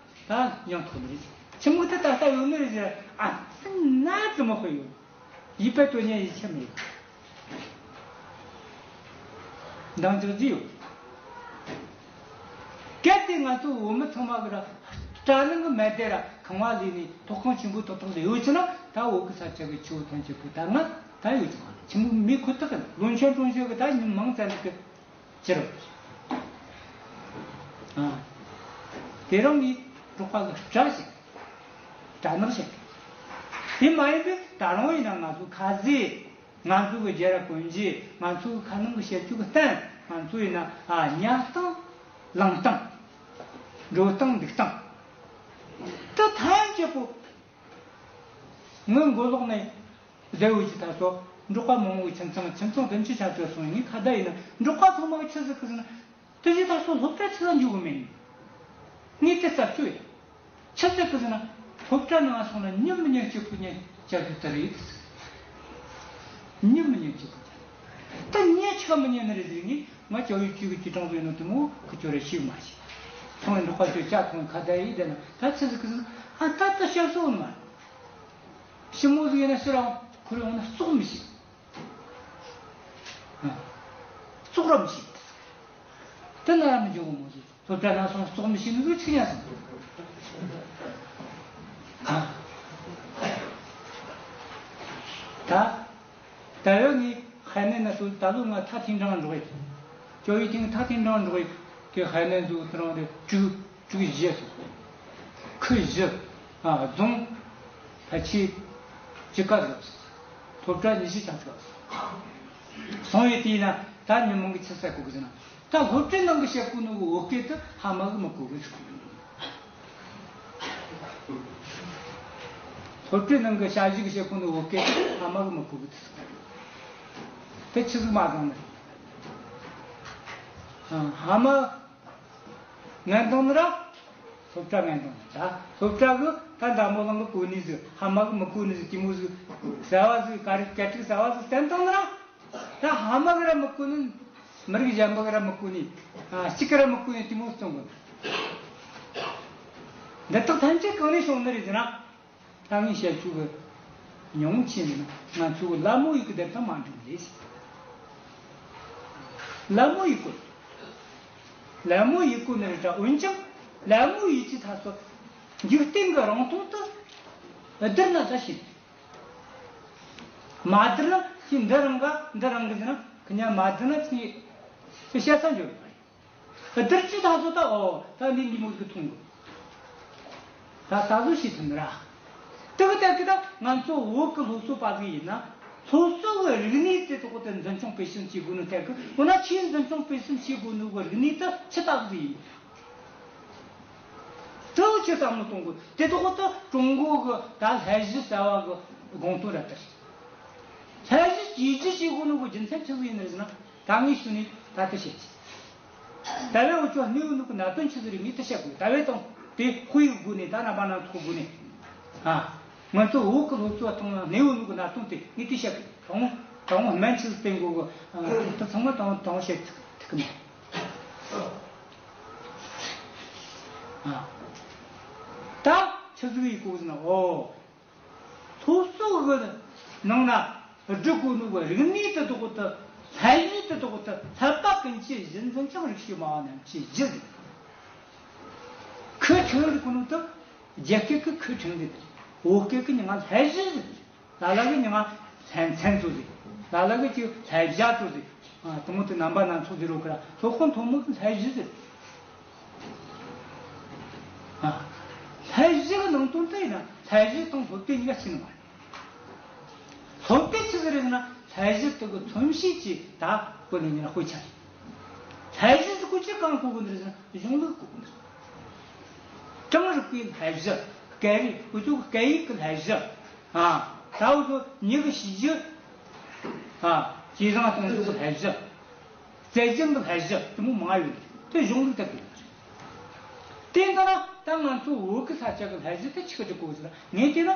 ད་ཡང་ཐོག་ནི་རེད། ཆུ་མིག་དེ་ད་ལྟ་ཡོད་ནི་རེད་ཟེར། ཨ། སུན་ན་ཙི་མོ་ཧོ་ཡོད། 一百多年以前没有。 འདང་རྒྱག་རྒྱུ་ཡོད། གལ་ཏེ་ང་ཚོ་བོད་མི་ཚང་མ་གི་ར་སྐྲ་ནང་གི་མལ་དེ་ར་ཁང་བ་ལས་ནས་ཐོག་ཁང་ཆེན་པོ་ཏག་ཏག་ལས་ཡོད་ཅི་ན། ད་བོད་གི་ས་ཆ་གི་ཆུ་བོ་ཐམས་ཅད་པོ་ད་ང་ད་ཡོད་ཅི་མ་རེད། ཆུ་མིག་མེད་ཁོ་ཐག་གི། 龙泉中学གི་ད་ཉིན་མང་ཙམ་གི། ཅི་རུང་། ཨ། དེ་རིང་ངས་འབྲོག་པ་གི་སྐྲ་བཤད། སྐྲ་ནག་བཤད། དེ་མ་ཡིན་པའི་ད་རུང་ཡིན་ན་ང་ཚོ་ཁ་ཟས། ང་ཚོ་གི་རྒྱལ་རབས་གོན་རྒྱུ། ང་ཚོ་གི་ཁ་ནང་གི་བཤད་རྒྱུ་གི་གཏམ། ང་ཚོ་ཡིན་ན། ཨ། ཉལ་སྟངས། ལངས་སྟངས། འགྲོ་སྟངས། འདུག་སྟངས། དེ་ཐམས་ཅད་པོ་ངའི་མགོ་ལོག་ནས། བསྡད་ཡོད་ཀྱི། ད་སོ་འབྲོག་པ་མང་བོའི་ཁྱིམ་ཚང་། ཁྱིམ་ཚང་བདུན་ཅུ་ཆ་ཙམ་སོང་། ངས་ཁ་བརྡ་ཡིན་ན་འབྲོག་པ་ཚང་མ་གི་ཆི་ཟིག་གི་ཟེར་ན། དེ་བཞིན་ད་སོ་སློབ་གྲྭ་ཆི་ཟིག་འཇུག་གི་མེད་ནི། ངས་དེ་རྩད་གཅོད་ཡིན། ཆི་ཟིག་གི་ཟེར་ན། སློབ་གྲྭ་ནང་སོང་ན་ཉིན་མི་ཉན་སྐྱིད་པོ་ཉན་བྱ་རྒྱུ་དེ་རེད། ཉིན་མི་ཉན་སྐྱིད་པོ་ཉན། ད་ཉན་ཆི་ག་མི་ཉན་ནི་རེད་ཟེར། ངས་ང་ཅག་ཡུལ་གཅིག་གི་ཅི་གྲངས་ཡིན་ནོ་དེ་མོ་ཁི་ཆོ་ར་ཤེས་མ་ཤེས། ཚང་མས་འབྲོག་པ་ཚོས་ཇ་འཐུང་ཁ་བརྡ་ཡིན་བསྡད་ན། ད་ཆི་ཟིག་གི་ཟེར་ན། ཨ། ད་ད་ཤ་སོ་ནི་མ། ཞི་མོ་ཟིག་ཡིན་ན་ཕྱིར་རང་ཁུར་ཡོང་ན་ཙོག་མི་ཤེས། ཨ། ཙོག་ར་མི་ཤེས། དེ་ན་ར་མི་འཇོག་གོ་མོ་ཟིག། སློབ་གྲྭ་ནང་སོང་ཙོག་མི་ཤེས་ནི་ཟིག་ཆི་ཉན་སོང་། ཨ། ད་ད་ཡོད་ནི་ཧའེ་ནན་ན་སོ། ད་ལོ་ང་他厅长འགྲོ་ཡི། 教育厅他厅长འགྲོ་ཡི། དེ་ཧའེ་ནན་ཚོ་དེ་རང་དེ་དྲུག་དྲུག་བཞི་སོང་། ཁུལ་བཞི། ཨ། རྫོང་ཕལ་ཆེར་བཅུ་ཁ་ཟིག། སློབ་གྲྭ་ཉི་ཤུ་ཆ་ཟིག་སོང་ཡོད། དེ་ཡིན་ན་ད་མི་མང་གིས་ཆི་ཟེར་གོ་གི་ཟེར་ན། ད་སློབ་གྲྭའི་ནང་གི་བཤད་གོ་ནོ་གི་བོད་སྐད་དེ་ཕ་མ་གིས་མི་གོ་གི་ཟེར། སློབ་གྲྭའི་ནང་གི་ཞ་ཡི་གིས་བཤད་གོ་ནོ་བོད་སྐད་དེ་ཕ་མ་གིས་མི་གོ་གི་ཟེར། དེ་ཆི་ཟིག་མ་བཟང་ནི། ཨ། ཕ་མ་ངན་བཏང་ནི་ར། སློབ་གྲྭ་ངན་བཏང་ནི་ར། སློབ་གྲྭ་གིས་ད་འཛམ་བུ་གླིང་གིས་གོ་ནི་ཟིག། ཕ་མ་གིས་མི་གོ་ནི་ཟིག། དེ་མོ་ཟིག་གསར་བ་ཟིག། སྐད་རིགས་སྐད་རིགས་གསར་བ་ཟིག་བསྟན་བཏང་ནི་ར། ད་ཕ་མ་གིས་ར་མི་གོ་ནི། མི་རིགས་གཞན་པ་གིས་ར་མི་གོ་ནི། ཨ། གཅིག་གིས་ར་མི་གོ་ནི་དེ་མོ་བཏང་གོ། འདི་དག་ཐམས་ཅད་གང་ནས་བྱུང་ནི་རེད་ཟེར་ན། ད་ངས་བཤད་རྒྱུ་གི་ཉུང་ཆེ་ནི་ང་ཚོ་གི་ལད་མོ་ཡེད་གི་དེ་དང་མ་འགྲིག་ལེ། ལད་མོ་ཡེད་གོ། ལད་མོ་ཡེད་གོ་ནི་རེད་ད། འོན་ཀྱང་ལད་མོ་ཡེད་ཀྱི་ཐ་སོ་འཇིག་རྟེན་གི་རིང་ཐུང་དེ་བསྡུར་ན་ད་ཤེས། མ་བསྡུར་ན་ཁྱེད་འདི་རང་ག་འདི་རང་གི་ཟེར་ན། ཁི་གཉིས་མ་བསྡུར་ན་ཁྱེད་ཁྱེད་བཤད་ས་འཇོག་གི་མ་རེད། བསྡུར་རྒྱུ་ད་གཟོད་ད། ཨོ། ད་འདི་འདི་མོ་ཟིག་མཐོང་གི། ད་ད་གཟོད་ཤེས་ཐུབ་ནི་ར། དེ་གི་ཐད་ཀི་ད་ང་ཚོ་བོད་གི་སློབ་གསོ་པ་ཟིག་ཡིན་ན། སློབ་གསོ་གི་རིག་གནས་དེ་དག་དེ་འཛིན་སྐྱོང་སྤེལ་གསུམ་བྱེད་དགོས་ནི་ཐད་ཀི། འོ་ན་ཆེས་འཛིན་སྐྱོང་སྤེལ་གསུམ་བྱེད་དགོས་ནི་གི་རིག་གནས་དེ་ཆི་ལྟ་བུ་ཟིག་ཡིན། དེ་ཆི་བསམ་བློ་གཏོང་དགོས། དེ་དག་དེ་ཀྲུང་གོ་གི་ད་བསླབ་གཞི་གསར་བ་གི་དགོངས་དོན་ར་ད་རེད། བསླབ་གཞི་བཅོས་སྒྱུར་བྱེད་དགོས་ནོ་གི་རྒྱུ་མཚན་ཆི་ཟིག་ཡིན་ནི་ཟེར་ན། ད་ངས་ཞུ་ནས་ད་ལྟ་བཤད་ཀྱི། ད་བས་འུ་ཅོ་གནས་ཡོད་ནོ་གི་གནད་དོན་ཆི་ཟིག་རེད། ངས་དེ་བཤད་དགོས། ད་བས་དང་དེ་དཔེ་ཡི་སྒོ་ནས། ད་རྣམ་པ་སྣ་ཚོགས་སྒོ་ནས། ཨ། ང་ཚོ་བོད་གི་སློབ་གསོ་བ་ཐོག་ན་གནས་ཡོད་ནོ་གི་གནད་དོན་དེ་ངས་དེ་བཤད་དགོས། དང་དང་སྨན་ཆི་ཟིག་བསྟེན་དགོས་གི། ཨ། དེ་ཚང་མ་དང་དང་བཤད་ཐུབ་གི་མེད། ཨ། ད་ཆི་ཟིག་ཡེད་དགོས་ཟེར་ན། ཨོ། སློབ་གསོ་གི་ ནང་ན་སྒྲིག་གོ་ནོ་གི་རིག་གནས་དེ་དག་དེ། ལྷ་གཞི་དེ་དག་དེ་ལྷ་པ་ཀུན་གྱི་གཞི་འཛིན་ཅིང་། རིག་བྱེད་སྨྲ་བ་རྣམས་ཀྱི་གཞི་ཟེར། ཁུ་ཕྲེང་ཟེར་གོ་ནོ་དེ། རྒྱ་སྐད་གི་ཁུ་ཕྲེང་ཟེར། བོད་སྐད་གི་མྱིང་ང་ལྷ་གཞི་ཟེར། ལ་ལ་གི་མྱིང་ང་ལྷ་མཚན་ཟེར། ལ་ལ་གི་ཅིག་ལྷ་བྱ་ཟེར། ཨ། དེ་མོ་དེ་རྣམ་པ་སྣ་ཚོགས་ཟེར་རོ་ཀ་ར། སློབ་དཔོན་ཐོན་མི་གི་ལྷ་གཞི་ཟེར། ཨ། ལྷ་གཞི་གི་ནང་དོན་དེ་ཡིན་ན་ལྷ་གཞི་དང་སློབ་དཔོན་གཉིས་ཀ་ཕྱེ་ནི་མ་རེད། སློབ་དཔོན་ཆི་ཟིག་རེད་ཟེར་ན། ལྷ་གཞི་དེ་གི་མཚོན་བྱེད་ཀྱི་ད་གོ་ནི་ཉིད་ལ་དཔེ་ཆ་རེད། ལྷ་གཞི་ཟེར་གོ་ཅི་གང་གོ་གི་འདུག་ཟེར་ན། གཞུང་ལུགས་གོ་གི་འདུག། གྲངས་རིག་པའི་ལྷ་གཞི། སྐད་རིགས་འུ་ཚོ་གི་སྐད་ཡིག་གི་ལྷ་གཞི། ཨ། ད་འུ་ཚོ་མྱི་གི་གཤིས་རྒྱུད། ཨ། ཇེ་བཟང་གཏོང་རྒྱུ་གི་ལྷ་གཞི། རྩལ་སྦྱོང་གི་ལྷ་གཞི་དེ་མོ་མང་ཡོད་རེད། དེ་གཞུང་ལུགས་ལྟར་དུ་ཡོད་རེད། དེ་ལྟ་ན་ད་ང་ཚོ་བོད་ཀྱི་ས་ཆ་གི་ལྷ་གཞི་དེ་ཆི་གི་གོ་ཟེར་ན། ངས་བལྟས་ན།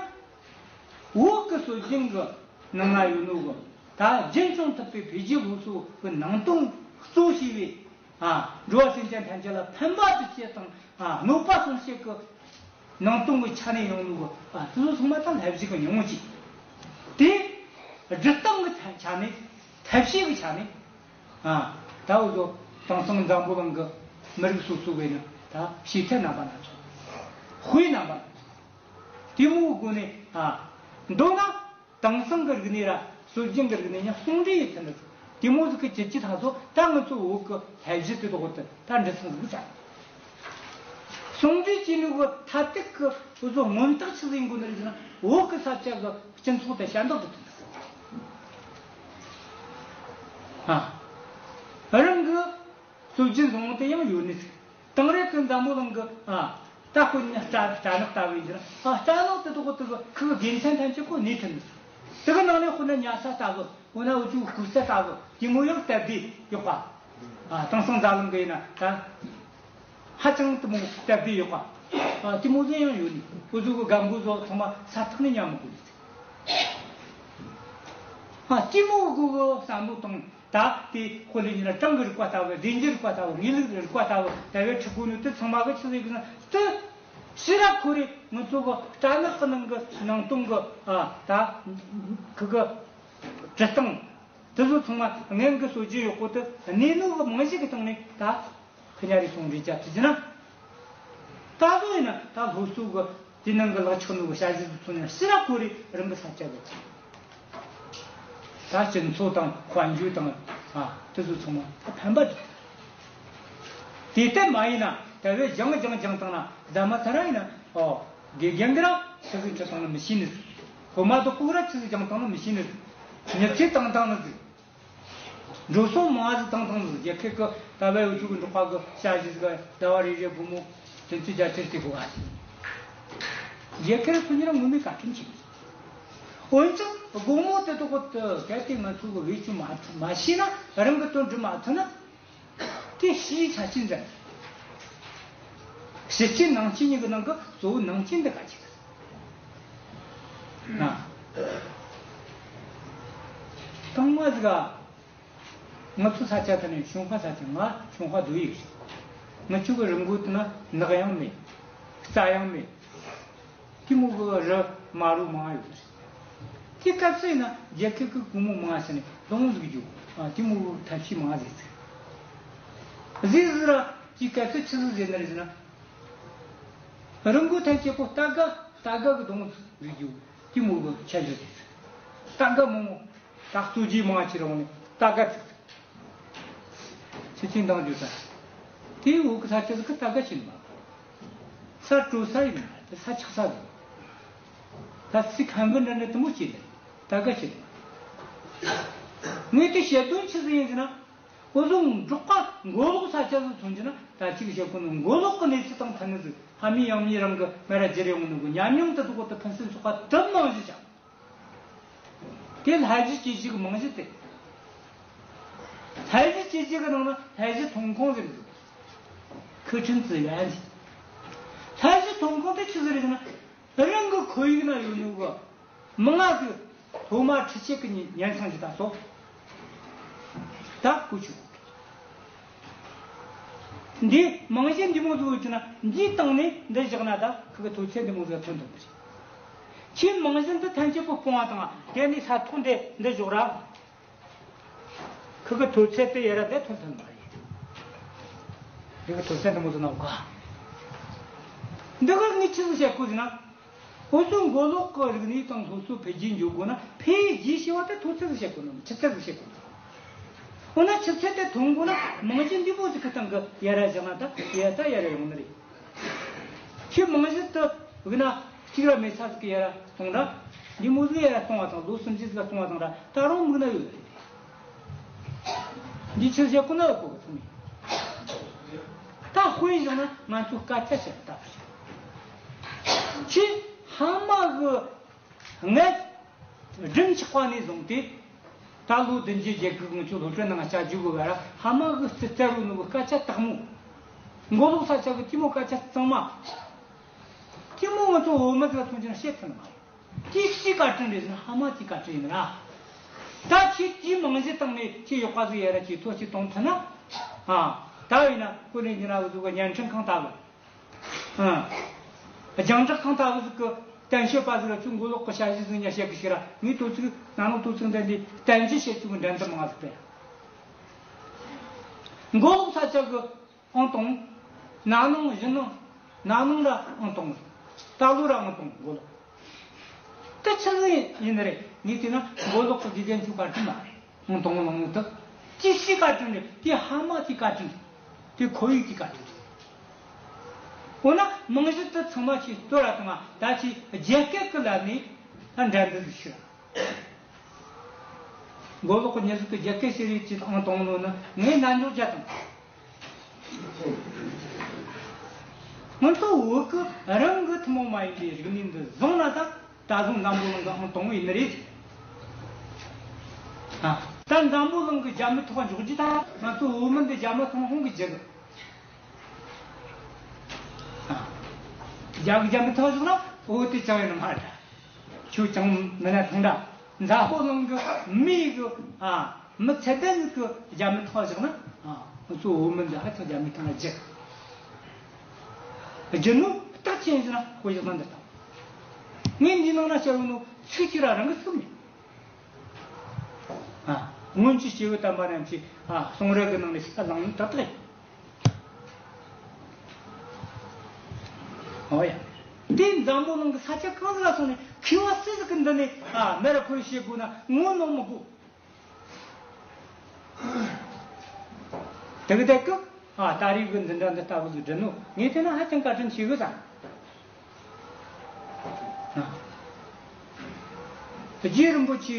བོད་ཀྱི་སྲོལ་རྒྱུན་གྱི་ནང་ན་ཡོད་ནོ་གི། ད་རྒྱུན་སྐྱོང་ཐུབ་པའི་འཕེལ་རྒྱས་སློབ་གསོ་གི་ནང་དོན་གཙོ་བྱས་པའི། ཨ། འགྲོ་བ་སེམས་ཅན་ཐམས་ཅད་ལ་ཕན་པ་སྒྲུབ་བྱེད་དང་། ཨ། གནོད་པ་སྲུང་བྱེད་ཀྱི་ནང་དོན་གྱི་ཆ་ནས་ཡོང་ནོ་གི། ཨ། དེ་ཚོ་ཚང་མ་ད་ལྷ་གཞི་གི་མྱོང་བྱས། དེ་སྒྲིག་སྟངས་ཀྱི་ཆ་ནས། ཐབས་ཤེས་ཀྱི་ཆ་ནས། ཨ། ད་འུ་ཚོ་དེང་སང་འཛམ་བུ་གླིང་གི་མི་རིགས་སོ་སོ་བས་ནི་ད་བྱེད་ཐབས་རྣམ་པ་སྣ་ཚོགས། དཔེ་རྣམ་པ་སྣ་ཚོགས། དེ་མོའི་སྒོ་ནས། ཨ། མདོར་ན་དེང་སང་གི་རིག་གནས་ར་སྲོལ་རྒྱུན་གི་རིག་གནས་ཡང་ཟུང་འབྲེལ་ཡེད་ཐུབ་ནི། དེ་མོ་ཟིག་གི་བྱེད་ཀྱི་ཐག་ཚོ་ད་ང་ཚོ་བོད་གི་ལྷ་གཞི་དེ་དག་དེ་ད་འདྲི་སོང་ཟིག་ཟེར། ཟུང་འབྲེལ་བྱེད་ནོ་གི་ཐ་དད་གི་འུ་ཚོ་མངོན་རྟགས་ཆི་ཟིག་ཡིན་དགོས་ནི་རེད་ཟེར་ན། བོད་གི་ས་ཆ་གི་སྤྱི་ཚོགས་དེ་ཞབས་འདེགས་སྒྲུབ་ཐུབ་ནི། ཨ། རང་གི་སྲོལ་རྒྱུན་བཟང་བོ་དེ་ཡང་ཡོད་ནི་ཟིག། དེང་རབས་ཀྱི་འཛམ་བུ་གླིང་གི། ཨ། ད་དཔེར་ན་སྦྲ་སྦྲ་ནག་ལྟ་བུ་ཡིན་ཟེར་ན། ཨ། སྦྲ་ནག་དེ་དག་དེ་གི་ཁུ་གི་དགེ་མཚན་ཐམས་ཅད་པོ་གནས་ཐུབ་ནི་ཟིག། དེ་གི་ནང་ནས་དཔེར་ན་ཉལ་ས་ལྟ་བུ། འོ་ན་འུ་ཚོའི་སྐུ་ས་ལྟ་བུ་དེ་མོ་ཡང་སྟབས་བདེ་ཡོད་པ། ཨ། དེང་སང་འཛམ་གླིང་གི་ཡིན་ན་ད་ཧ་ཅང་དེ་མོ་སྟབས་བདེ་ཡོད་པ། ཨ། དེ་མོ་ཟིག་ཡང་ཡོད་ནི། འུ་ཚོ་གི་རྒན་རྒོན་ཚོ་ཚང་མ་ས་ཐོག་ནས་ཉལ་མི་དགོས་ནི་ཟིག། ཨ། དེ་མོ་གི་བསམ་བློ་བཏང་། ད་དེ་དཔེ་ལ་ཡིན་ན་གྲངས་ཀྱི་རིག་པ་ལྟ་བུ། རྫས་འགྱུར་རིག་པ་ལྟ་བུ། དངོས་ལུགས་རིག་པ་ལྟ་བུ། ད་བས་ཁྲིད་གོ་ནོ་དེ་ཚང་མ་གི་ཆི་ཟིག་ཟེར་ན། དེ་ཕྱིར་ར་འཁོར་རེ་ང་ཚོ་གི་སྦྲ་ནག་གི་ནང་གི་ནང་དོན་གི། ཨ། ད་ཁུ་གི་འབྲི་སྟངས་དེ་ཚོ་ཚང་མ་སྔོན་གི་སྲོལ་རྒྱུན་ཡོད་གོ་དེ་གནས་ལུགས་གི་རྨང་གཞི་གི་སྟེང་ནས་ད་ཁི་ཉ་རེ་ཟུང་འབྲེལ་རྒྱབ་ཐུབ་རྒྱུ་ན། ད་གཟོད་ཡིན་ན་ད་སློབ་གསོ་གི་དེ་ནང་གི་ལག་ཆགས་ནོ་གི་ཞ་ཞི་ཚོ་ཚོ་ནས་ཕྱིར་ར་འཁོར་རེ་རང་གི་ས་ཆ་གི་ད་སྤྱི་ཚོགས་དང་དཔལ་འབྱོར་དང་། ཨ། དེ་ཚོ་ཚང་མ་ད་ཕན་པ་འདུག། དེ་ལྟར་མ་ཡིན་ན་ད་བས་སྦྱང་སྦྱང་སྦྱང་བཏང་ན། རྫ་མ་ཐ་ར་ཡིན་ན། ཨོ། དགེ་རྒན་གི་ར་ཆི་ཟིག་ཁྲིད་བཏང་ན་མི་ཤེས་ནི་ཟིག། སློབ་མ་དེ་གོ་ར་ཆི་ཟིག་སྦྱང་བཏང་ན་མི་ཤེས་ནི་ཟིག། མྱི་ཚེ་བཏང་བཏང་ནི་ཟིག། འགྲོ་སོང་མང་ཟིག་བཏང་བཏང་ཟིག། རྒྱལ་ཁབ་གི་ད་བས་འུ་ཆོ་གི་འབྲོག་པ་གི་ཞ་ཞི་ཟིག་ག་ཟླ་བ་རེ་རེ་སྒོར་མོ་བདུན་ཅུ་བརྒྱད་ཅུ་སྟེར་དགོས་ག་ཟིག། རྒྱལ་ཁབ་ཁོ་གཉིས་ར་ངོ་མས་བཀའ་དྲིན་ཆེ་གི། འོན་ཀྱང་སྒོར་མོ་དེ་དག་གི་གལ་ཏེ་ང་ཚོ་གི་བེད་སྤྱོད་མ་ཐུབ། མ་ཤེས་ན། རང་གི་དོན་སྒྲུབ་མ་ཐུབ་ན། དེ་ཕྱིའི་ཆ་རྐྱེན་ཟེར། ཕྱི་རྐྱེན་ནང་རྐྱེན་གཉིས་ཀྱི་ནང་གི་གཙོ་བོ་ནང་རྐྱེན་འདི་ག་ཅིག་ན། དང་མ་ཟིག་ག། ང་ཚོ་ས་ཆ་དེ་ནི་ཞུན་ཧྭ་ས་ཆ། ང་ཞུན་ཧྭ་རྡོ་ཡིག་རེད། ང་ཆོ་གི་རི་མགོ་དེ་ན་ནགས་ཡང་མེད། རྩྭ་ཡང་མེད། དེ་མོ་གི་རི་དམར་རོ་མང་ཡོད་རེད། དེ་སྐབས་སུ་ཡིན་ན་རྒྱལ་ཁབ་ཀྱི་སྒོར་མོ་མང་ཟིག་ནས་ལོངས་ཟིག་རྒྱུ། ཨ། དེ་མོ་གི་ཐབས་ཤེས་མང་ཟིག་ཟིག། ཟིག་ཟིག་ར་དེ་སྐབས་སུ་ཆི་ཟིག་ཟེར་ནི་རེད་ཟེར་ན། རི་མགོ་ཐམས་ཅད་པོ་རྟ་སྒ། རྟ་སྒ་གི་སྡོང་ཟིག་རྒྱུ། དེ་མོ་གི་ཆ་ཟིག་ཟིག། རྟ་སྒ་མང་མོ། ད་གཙོ་རྒྱུ་མང་ཆེ་རང་ནས་རྟ་སྒ་ཟིག་ཟིག། ཆི་ཆི་འདང་རྒྱུ་ད། དེའི་འོག་གི་ས་ཆ་ཟིག་གི་རྟ་སྒ་ཆེ་ནི་མ། ས་དྲོ་ས་ཡིན་ན་དེ་ས་ཆགས་ས་ཟིག། ད་སི་ཁམ་གི་འདྲ་འདྲ་དུ་མོ་སྐྱེས་ནས་རྟ་སྒ་སྐྱེས་ནས། ངས་དེ་བཤད་དོན་ཆི་ཟིག་ཡིན་ཟེར་ན། འུ་ཚོ་འབྲོག་པ་མགོ་ལོག་ས་ཆ་ཟིག་མཚོན་རྒྱུ་ན། ད་ཅིག་བཤད་གོ་ནོ་མགོ་ལོག་གི་གནས་ཚུལ་དང་མཐུན་ནི་ཟིག། ཕ་མེས་ཡང་མེས་རང་གི་མ་ར་བརྗེ་རེ་ཡོང་ནོ་གི་ཉམས་མྱོང་དེ་དག་གོ་དེ་ཕུན་སུམ་ཚོགས་པ་དུ་མང་ཞིག་ཆགས། དེ་ལྷ་གཞི་སྐྱེ་གཞི་གི་རྨང་གཞི་དེ། ལྷ་གཞི་སྐྱེ་གཞི་གི་ནང་ན་ལྷ་གཞི་ཐོན་ཁུངས་ཟེར་གི། ཁུ་ཁྲིན་ཙི་ཡན་ཟེར། ལྷ་གཞི་ཐོན་ཁུངས་དེ་ཆི་ཟིག་རེད་ཟེར་ན། རང་གི་ཁོར་ཡུག་ན་ཡོད་ནོ་གི་མི་ང་གི་སློབ་མ་ཁྲིད་བྱེད་གི་ཉན་སང་གི་ད་སོ། ད་གོ་ཆོད་གོ་གི། འདི་རྨང་གཞི་འདི་མོ་ཟིག་ཡོད་ཀྱི་ན། འདིའི་སྟེང་ནས་འདི་བཞག་ན་ད་ཁུ་གི་མཐོ་ཚད་འདི་མོ་ཟིག་ཐོན་ཐུབ་ཀི་རེད། ཁྱོད་རྨང་གཞི་འདི་ཐམས་ཅད་པོ་སྤོང་བ་དང་། དེ་ནས་ས་ཐོག་འདི་འདི་འཇོག་ར། ཁུ་གི་མཐོ་ཚད་དེ་ཡར་ར་དེ་ཐོན་ཐུབ་མ་རེད། འདི་གི་མཐོ་ཚད་འདི་མོ་ཟིག་ན་གོ། འདི་གི་ངས་ཆི་ཟིག་བཤད་གོ་ཟེར་ན། འུ་ཚོ་མགོ་ལོག་གི་རིག་གནས་དང་སློབ་གསོ་འཕེལ་རྒྱས་འགྱོ་དགོས་ན། འཕེལ་རྒྱས་ཞེས་པ་དེ་མཐོ་ཚད་ཟིག་བཤད་གོ་ནི། ཆུ་ཚད་ཟིག་བཤད་གོ་ནི། འོ་ན་ཆུ་ཚད་དེ་ཐོན་དགོས་ན། རྨང་གཞི་འདི་མོ་ཟིག་གི་སྟེང་གི་ཡར་ར་བཞག་ན་ད་ཡར་ད་ཡར་ར་ཡོང་ནི་རེད། ཁྱོད་རྨང་གཞི་དེ་བུག་ན་གཅིག་ར་མེད་ས་ཟིག་གི་ཡར་ར་གཏོང་ར། འདི་མོ་ཟིག་ཡར་ར་གཏོང་བ་དང་ལོ་སུམ་ཅུ་ཟིག་ག་གཏོང་བ་དང་ར། ད་རུང་མིག་ན་ཡོད་རེད། འདི་ཆི་བཤད་གོ་ན་ཡོད་གོ་གི་ཚང་མས། ད་དཔེ་བཞག་ན་ང་ཚོ་སྐད་ཆ་བཤད་ད། ཁྱོད་ཕ་མ་གི་ངས་སྒྲིམ་ཆགས་པ་ནས་བཟུང་སྟེ། ད་ལོ་བདུན་བརྒྱད་བརྒྱད་དགུ་ང་ཚོ་སློབ་གྲྭ་ནང་བསྐྱལ་རྒྱུ་གི་བར་ར། ཕ་མ་གིས་རྩི་བཙལ་རོ་ནོ་གི་སྐད་ཆ་དག་མོ། མགོ་ལོག་ས་ཆ་གི་དེ་མོ་སྐད་ཆ་གཙང་མ། དེ་མོ་ང་ཚོ་བོད་མི་ཚོ་མཐོང་རྒྱུ་ན་བཤད་ཐུབ་ནི་མ་རེད། དེ་སུའི་བཀའ་དྲིན་རེད་ཟེར་ན་ཕ་མ་དེའི་བཀའ་དྲིན་ཡིན་ར། ད་ཁྱེད་དེའི་རྨང་གཞི་བཏང་ནས་ཁྱེད་ཡག་པ་ཟིག་ཡར་ར་ཁྱེད་ཐོ་ཅིག་གཏོང་ཐུབ་ན། ཨ། ད་ཡིན་ན་ཁོ་ནས་ཉིན་ར་འུ་ཚོ་གི་བརྙན་འཕྲིན་ཁང་ལྟ་བུ། ཨ། རྒྱང་བསྒྲགས་ཁང་ལྟ་བུ་ཟིག་གི་གཏམ་བཤད་པ་ཟིག་ར་ཚོས་མགོ་ལོག་གི་ཞ་ཞི་ཟིག་ཉ་བཤད་གི་ཞིག་ར། ངས་དོ་ཚིགས་ནང་ལོག་དོ་ཚིགས་འདི་འདི་གཏམ་བཤད་བྱེད་ཚུལ་གི་འགྲན་བསྡུར་མང་ཟིག་སྤེལ། མགོ་ལོག་ས་ཆ་གི་ཨང་དང་། ན་ནིང་གཞེས་ནིང་། ན་ནིང་ར་ཨང་དང་། ད་ལོ་ར་ཨང་དང་མགོ་ལོག་དེ་ཆི་ཟིག་ཡིན་ནི་རེད། ངས་བལྟས་ན་མགོ་ལོག་གི་དགེ་རྒན་ཚོའི་བཀའ་དྲིན་མ་རེད། ཨང་དང་ནང་ནས་དེ་ཅི་ཞིག་བཀའ་དྲིན་རེད། དེ་ཕ་མ་དེའི་བཀའ་དྲིན་རེད། དེ་ཁོར་ཡུག་དེའི་བཀའ་དྲིན་རེད། འོ་ན་རྨང་གཞི་དེ་ཚང་མ་ཁྱེད་གཏོར་ར་བཏང་ང་། ད་ཁྱེད་རྒྱ་སྐད་གི་ལམ་ནས་ད་འགྲན་བསྡུར་ཟིག་ཤི་ར། མགོ་ལོག་གི་མྱི་ཟིག་གིས་རྒྱ་སྐད་བཤད་རེས་ཅིག་ཨང་དང་ནོ་ན། ངས་རྣ་འཇོག་རྒྱག་དང་། ང་ཚོ་བོད་གི་རང་གི་ཐུན་མོང་མ་ཡིན་པའི་རིག་གནས་འདི་བཟུང་ན་ད། ད་བཟུང་འཛམ་བུ་གླིང་གི་ཨང་དང་པོ་ཡིན་ནི་རེད། ཨ། ད་འཛམ་བུ་གླིང་གི་རྒྱ་མི་ཐོག་འཇོག་རྒྱུ་ད། ང་ཚོ་བོད་མི་འདི་རྒྱ་མི་ཐོག་ཧོང་གི་རྒྱུ་གི། ཨ། རྒྱ་གི་རྒྱ་མི་ཐོག་བཞག་ན་འོ་དེ་ཅང་ཡོད་ནི་མ་རེད། ཁྱོད་ཅང་མིན་ན་ཐང་འདྲ། འཛམ་བུ་གླིང་གི་མི་གི། ཨ། མི་ཚད་ལྡན་གི་རྒྱ་མི་ཐོག་བཞག་ན། ཨ། ང་ཚོ་བོད་མི་འདི་ཧ་ཅང་རྒྱ་མི་ཐང་ལ་རྒྱུ། རྒྱུ་ནོ་རྟགས་ཅན་ཟེར་ན་དཔེ་བཞག་ན་འདི་དང་། ངས་འདི་ནང་ན་བཤད་ཡོད་ནོ་ཚིག་གཅིག་ར་རང་གི་ཚིག་མེད། ཨ། སྔོན་གྱི་སྐྱེས་བུ་དམ་པ་རྣམས་ཀྱིས། ཨ། གསུང་རབ་ཀྱི་ནང་ནས་ཕྱག་བླངས་ནི་ཏག་ཏག་ཡིན། ཨོ་ཡ། དེ་འཛམ་བུ་གླིང་གི་ས་ཆ་གང་ཟིག་ལ་སོང་ནས་མཁས་པ་སུ་ཟིག་གི་མདུན་ནས། ཨ། མི་ར་ཁོ་ར་བཤད་དགོས་ན་ངོ་གནོང་མི་དགོས། དེ་གི་དེ་གི། ཨ། ད་རེས་གི་འཛིན་གྲྭ་འདི་ལྟ་བུ་ཟིག་བསྒྲིགས་ནོ་ངས་བལྟས་ན་ཧ་ཅང་བཀའ་དྲིན་ཆེ་གི་བསམ། ཨ། རྗེ་རིན་པོ་ཆེ།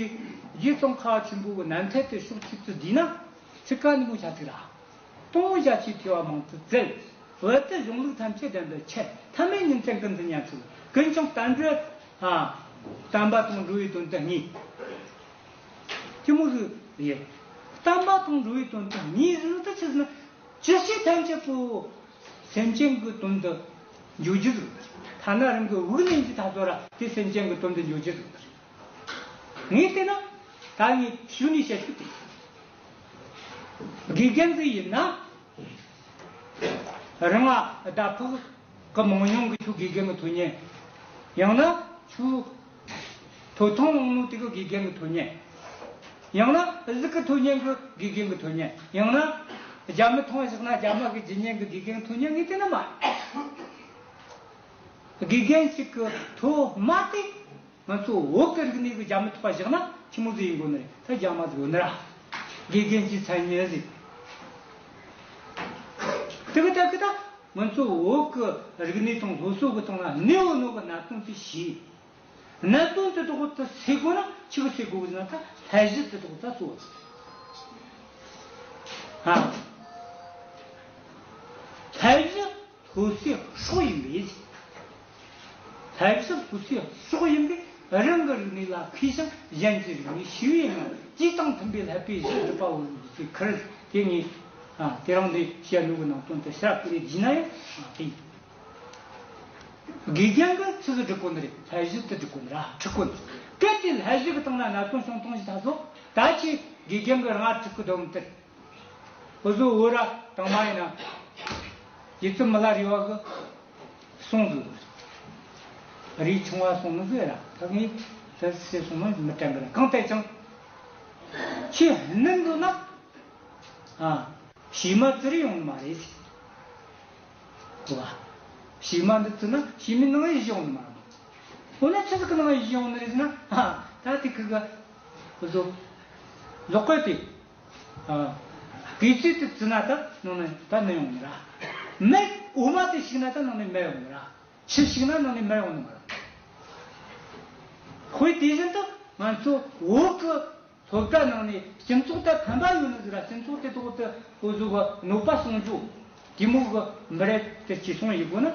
རྗེ་ཙོང་ཁ་པ་ཆེན་པོ་གི་རྣམ་ཐར་དེ་ཕྱོགས་གཅིག་ཏུ་བསྡུས་ན་ཚིག་ཀ་ནི་མོ་ཆ་ཚིག་ར། དང་པོ་རྒྱ་ཆེའི་ཐོས་པ་མང་དུ་བཙལ། བོད་དུ་གཞུང་ལུགས་ཐམས་ཅད་བདེན་པར་འཆད། ཐ་མལ་ཉིན་མཚན་ཀུན་ཏུ་ཉམས་སུ་ལེན། ཀུན་ཀྱང་བསྟན་འགྲོའི། ཨ། བསྟན་པ་དང་འགྲོ་བའི་དོན་དུ་ངེས། དེ་མོ་ཟིག་རེད། བསྟན་པ་དང་འགྲོ་བའི་དོན་དུ་ངེས་ཟེར་ནོ་ད་ཆི་ཟེར་ན། ཅི་བྱེད་ཐམས་ཅད་པོ་སེམས་ཅན་གྱི་དོན་དུ་འཇོག་རྒྱུ་ཟིག་ཐ་ན་རང་གི་དབུགས་ལེན་གྱི་ཐ་ཚོ་ར་དེ་སེམས་ཅན་གྱི་དོན་དུ་འཇོག་རྒྱུ་ཟིག་ངས་བལྟས་ན་ད་ངས་ཞུ་ནས་བཤད་རྒྱུ་དེ། དགེ་རྒན་ཟིག་ཡིན་ན། རང་ང་ཟླ་ཕོགས་གི་མང་ཉུང་གིས་ཁྱོད་དགེ་རྒན་གི་མཐོ་ཉན། ཡང་ན་ཁྱོད་ཐོབ་ཐང་བླངས་ནོ་དེ་གིས་དགེ་རྒན་གི་མཐོ་ཉན། ཡང་ན་གཟུགས་གི་མཐོ་ཉན་གིས་དགེ་རྒན་གི་མཐོ་ཉན། ཡང་ན་རྒྱ་མི་ཐང་བཞག་ན་རྒྱ་མི་གི་ལྗིད་ཉན་གིས་དགེ་རྒན་གི་མཐོ་ཉན། ངས་བལྟས་ན་མ་རེད། དགེ་རྒན་ཞིག་གི་མཐོ་དམའ་དེ། ང་ཚོ་བོད་ཀྱི་རིག་གནས་ཀྱི་རྒྱ་མི་ཐོག་བཞག་ན་ཆི་མོ་ཟིག་ཡིན་དགོས་ནི་རེད། ད་རྒྱ་མ་ཟིག་ཡོད་ནི་ར། དགེ་རྒན་གྱི་མཚན་ཉིད་ཟིག་དེ་གི་ད་གི་ད་ང་ཚོ་བོད་ཀྱི་རིག་གནས་དང་སློབ་གསོ་གི་སྟེང་ན་གནས་ཡོད་ནོ་གི་གནད་དོན་དེ་ཤེས། གནད་དོན་དེ་དག་ད་སེལ་དགོས་ན་ཆི་གི་སེལ་དགོས་ཟེར་ན། ད་བསླབ་གཞི་དེ་དག་ད་གཙོ་བོ་ཟིག་ཨ། བསླབ་གཞི་སློབ་གསོའི་སྲོག་ཡིན་པས། བསླབ་གཞི་སློབ་གསོའི་སྲོག་ཡིན་པས། རང་གི་རིག་གནས་ལ་མཁས་ཤིང་གཞན་གྱི་རིག་གནས་ཤེས་པའི་ངང་། དུས་དང་མཐུན་པའི་བསླབ་པའི་གཞི་སྒྲུབ་པའོ་ཞེས་ཁུར། དེ་ངས། ཨ། དེ་རིང་འདི་བཤད་ནོ་གི་ནང་དོན་དེ་ཞིབ་ཕྲ་བྱས་བསྡུས་ན་ཡང་། ཨ། དེ་ཡིན། དགེ་རྒན་གིས་ཆི་ཟིག་སྒྲུབ་དགོས་ནི་རེད། བསླབ་གཞི་དེ་སྒྲུབ་དགོས་ནི་ར། ཁྲིད་དགོས་ནི་རེད། གལ་ཏེ་བསླབ་གཞི་གི་སྟེང་ན་གནད་དོན་བྱུང་བཏང་ཞིག་ད་གཟོད་ད་ཁྱེད་དགེ་རྒན་གིས་རང་ང་ཁྲིད་གི་སྡོད་མི་དེར། འུ་ཟོ་བོད་ར་དང་མ་ཡིན་ན། ཡིད་ཙམ་མི་ལ་རེ་བ་གི་སོང་ཟིག་རས་ཆུང་བ་སོང་ནི་ཟིག་ར། ད་ངས་ད་ཟེར་སོང་ན་མི་དྲན་གི་ར། གང་ལྟར་ཀྱང་ཁྱེད་ནི་འདོད་ན། ཨ། བྱེ་མ་བཙིར་ཡོང་ནི་མ་རེད། གོ་བ། བྱེ་མ་འདི་བཙིར་ན་བྱེ་མའི་ནང་ཡི་བཞག་ཡོང་ནི་མ་རེད། འོ་ན་ཆི་ཟིག་གི་ནང་ཡི་བཞག་ཡོང་ནི་རེད་ཟེར་ན། ཨ། ད་དེ་ཁི་གི་འུ་ཚོ་ལོ་ཀ་དེ། ཨ། གོས་ཚོས་དེ་བཙིར་ན་ད་ནང་ནས་ད་ནི་ཡོང་ནི་ར། མེ། འོ་མ་དེ་ཞིག་ན་ད་ནང་ནས་མེ་ཡོང་ནི་ར། ཆུ་ཞིག་ན་ནང་ནས་མེ་ཡོང་ནི་མ་རེད། དཔེ་དེ་བཞིན་དུ་ང་ཚོ་བོད་གི་སློབ་གྲྭ་ནང་ནས་སྤྱི་ཚོགས་དེ་ཕན་པ་ཡོད་ནི་ཟིག་ར། སྤྱི་ཚོགས་དེ་ཐོག་ཏུ་འུ་ཚོ་གི་གནོད་པ་སྲུང་རྒྱུ་དེ་མོ་གི་མི་རབས་དེ་ཅི་སོང་ཡི་གོ་ན།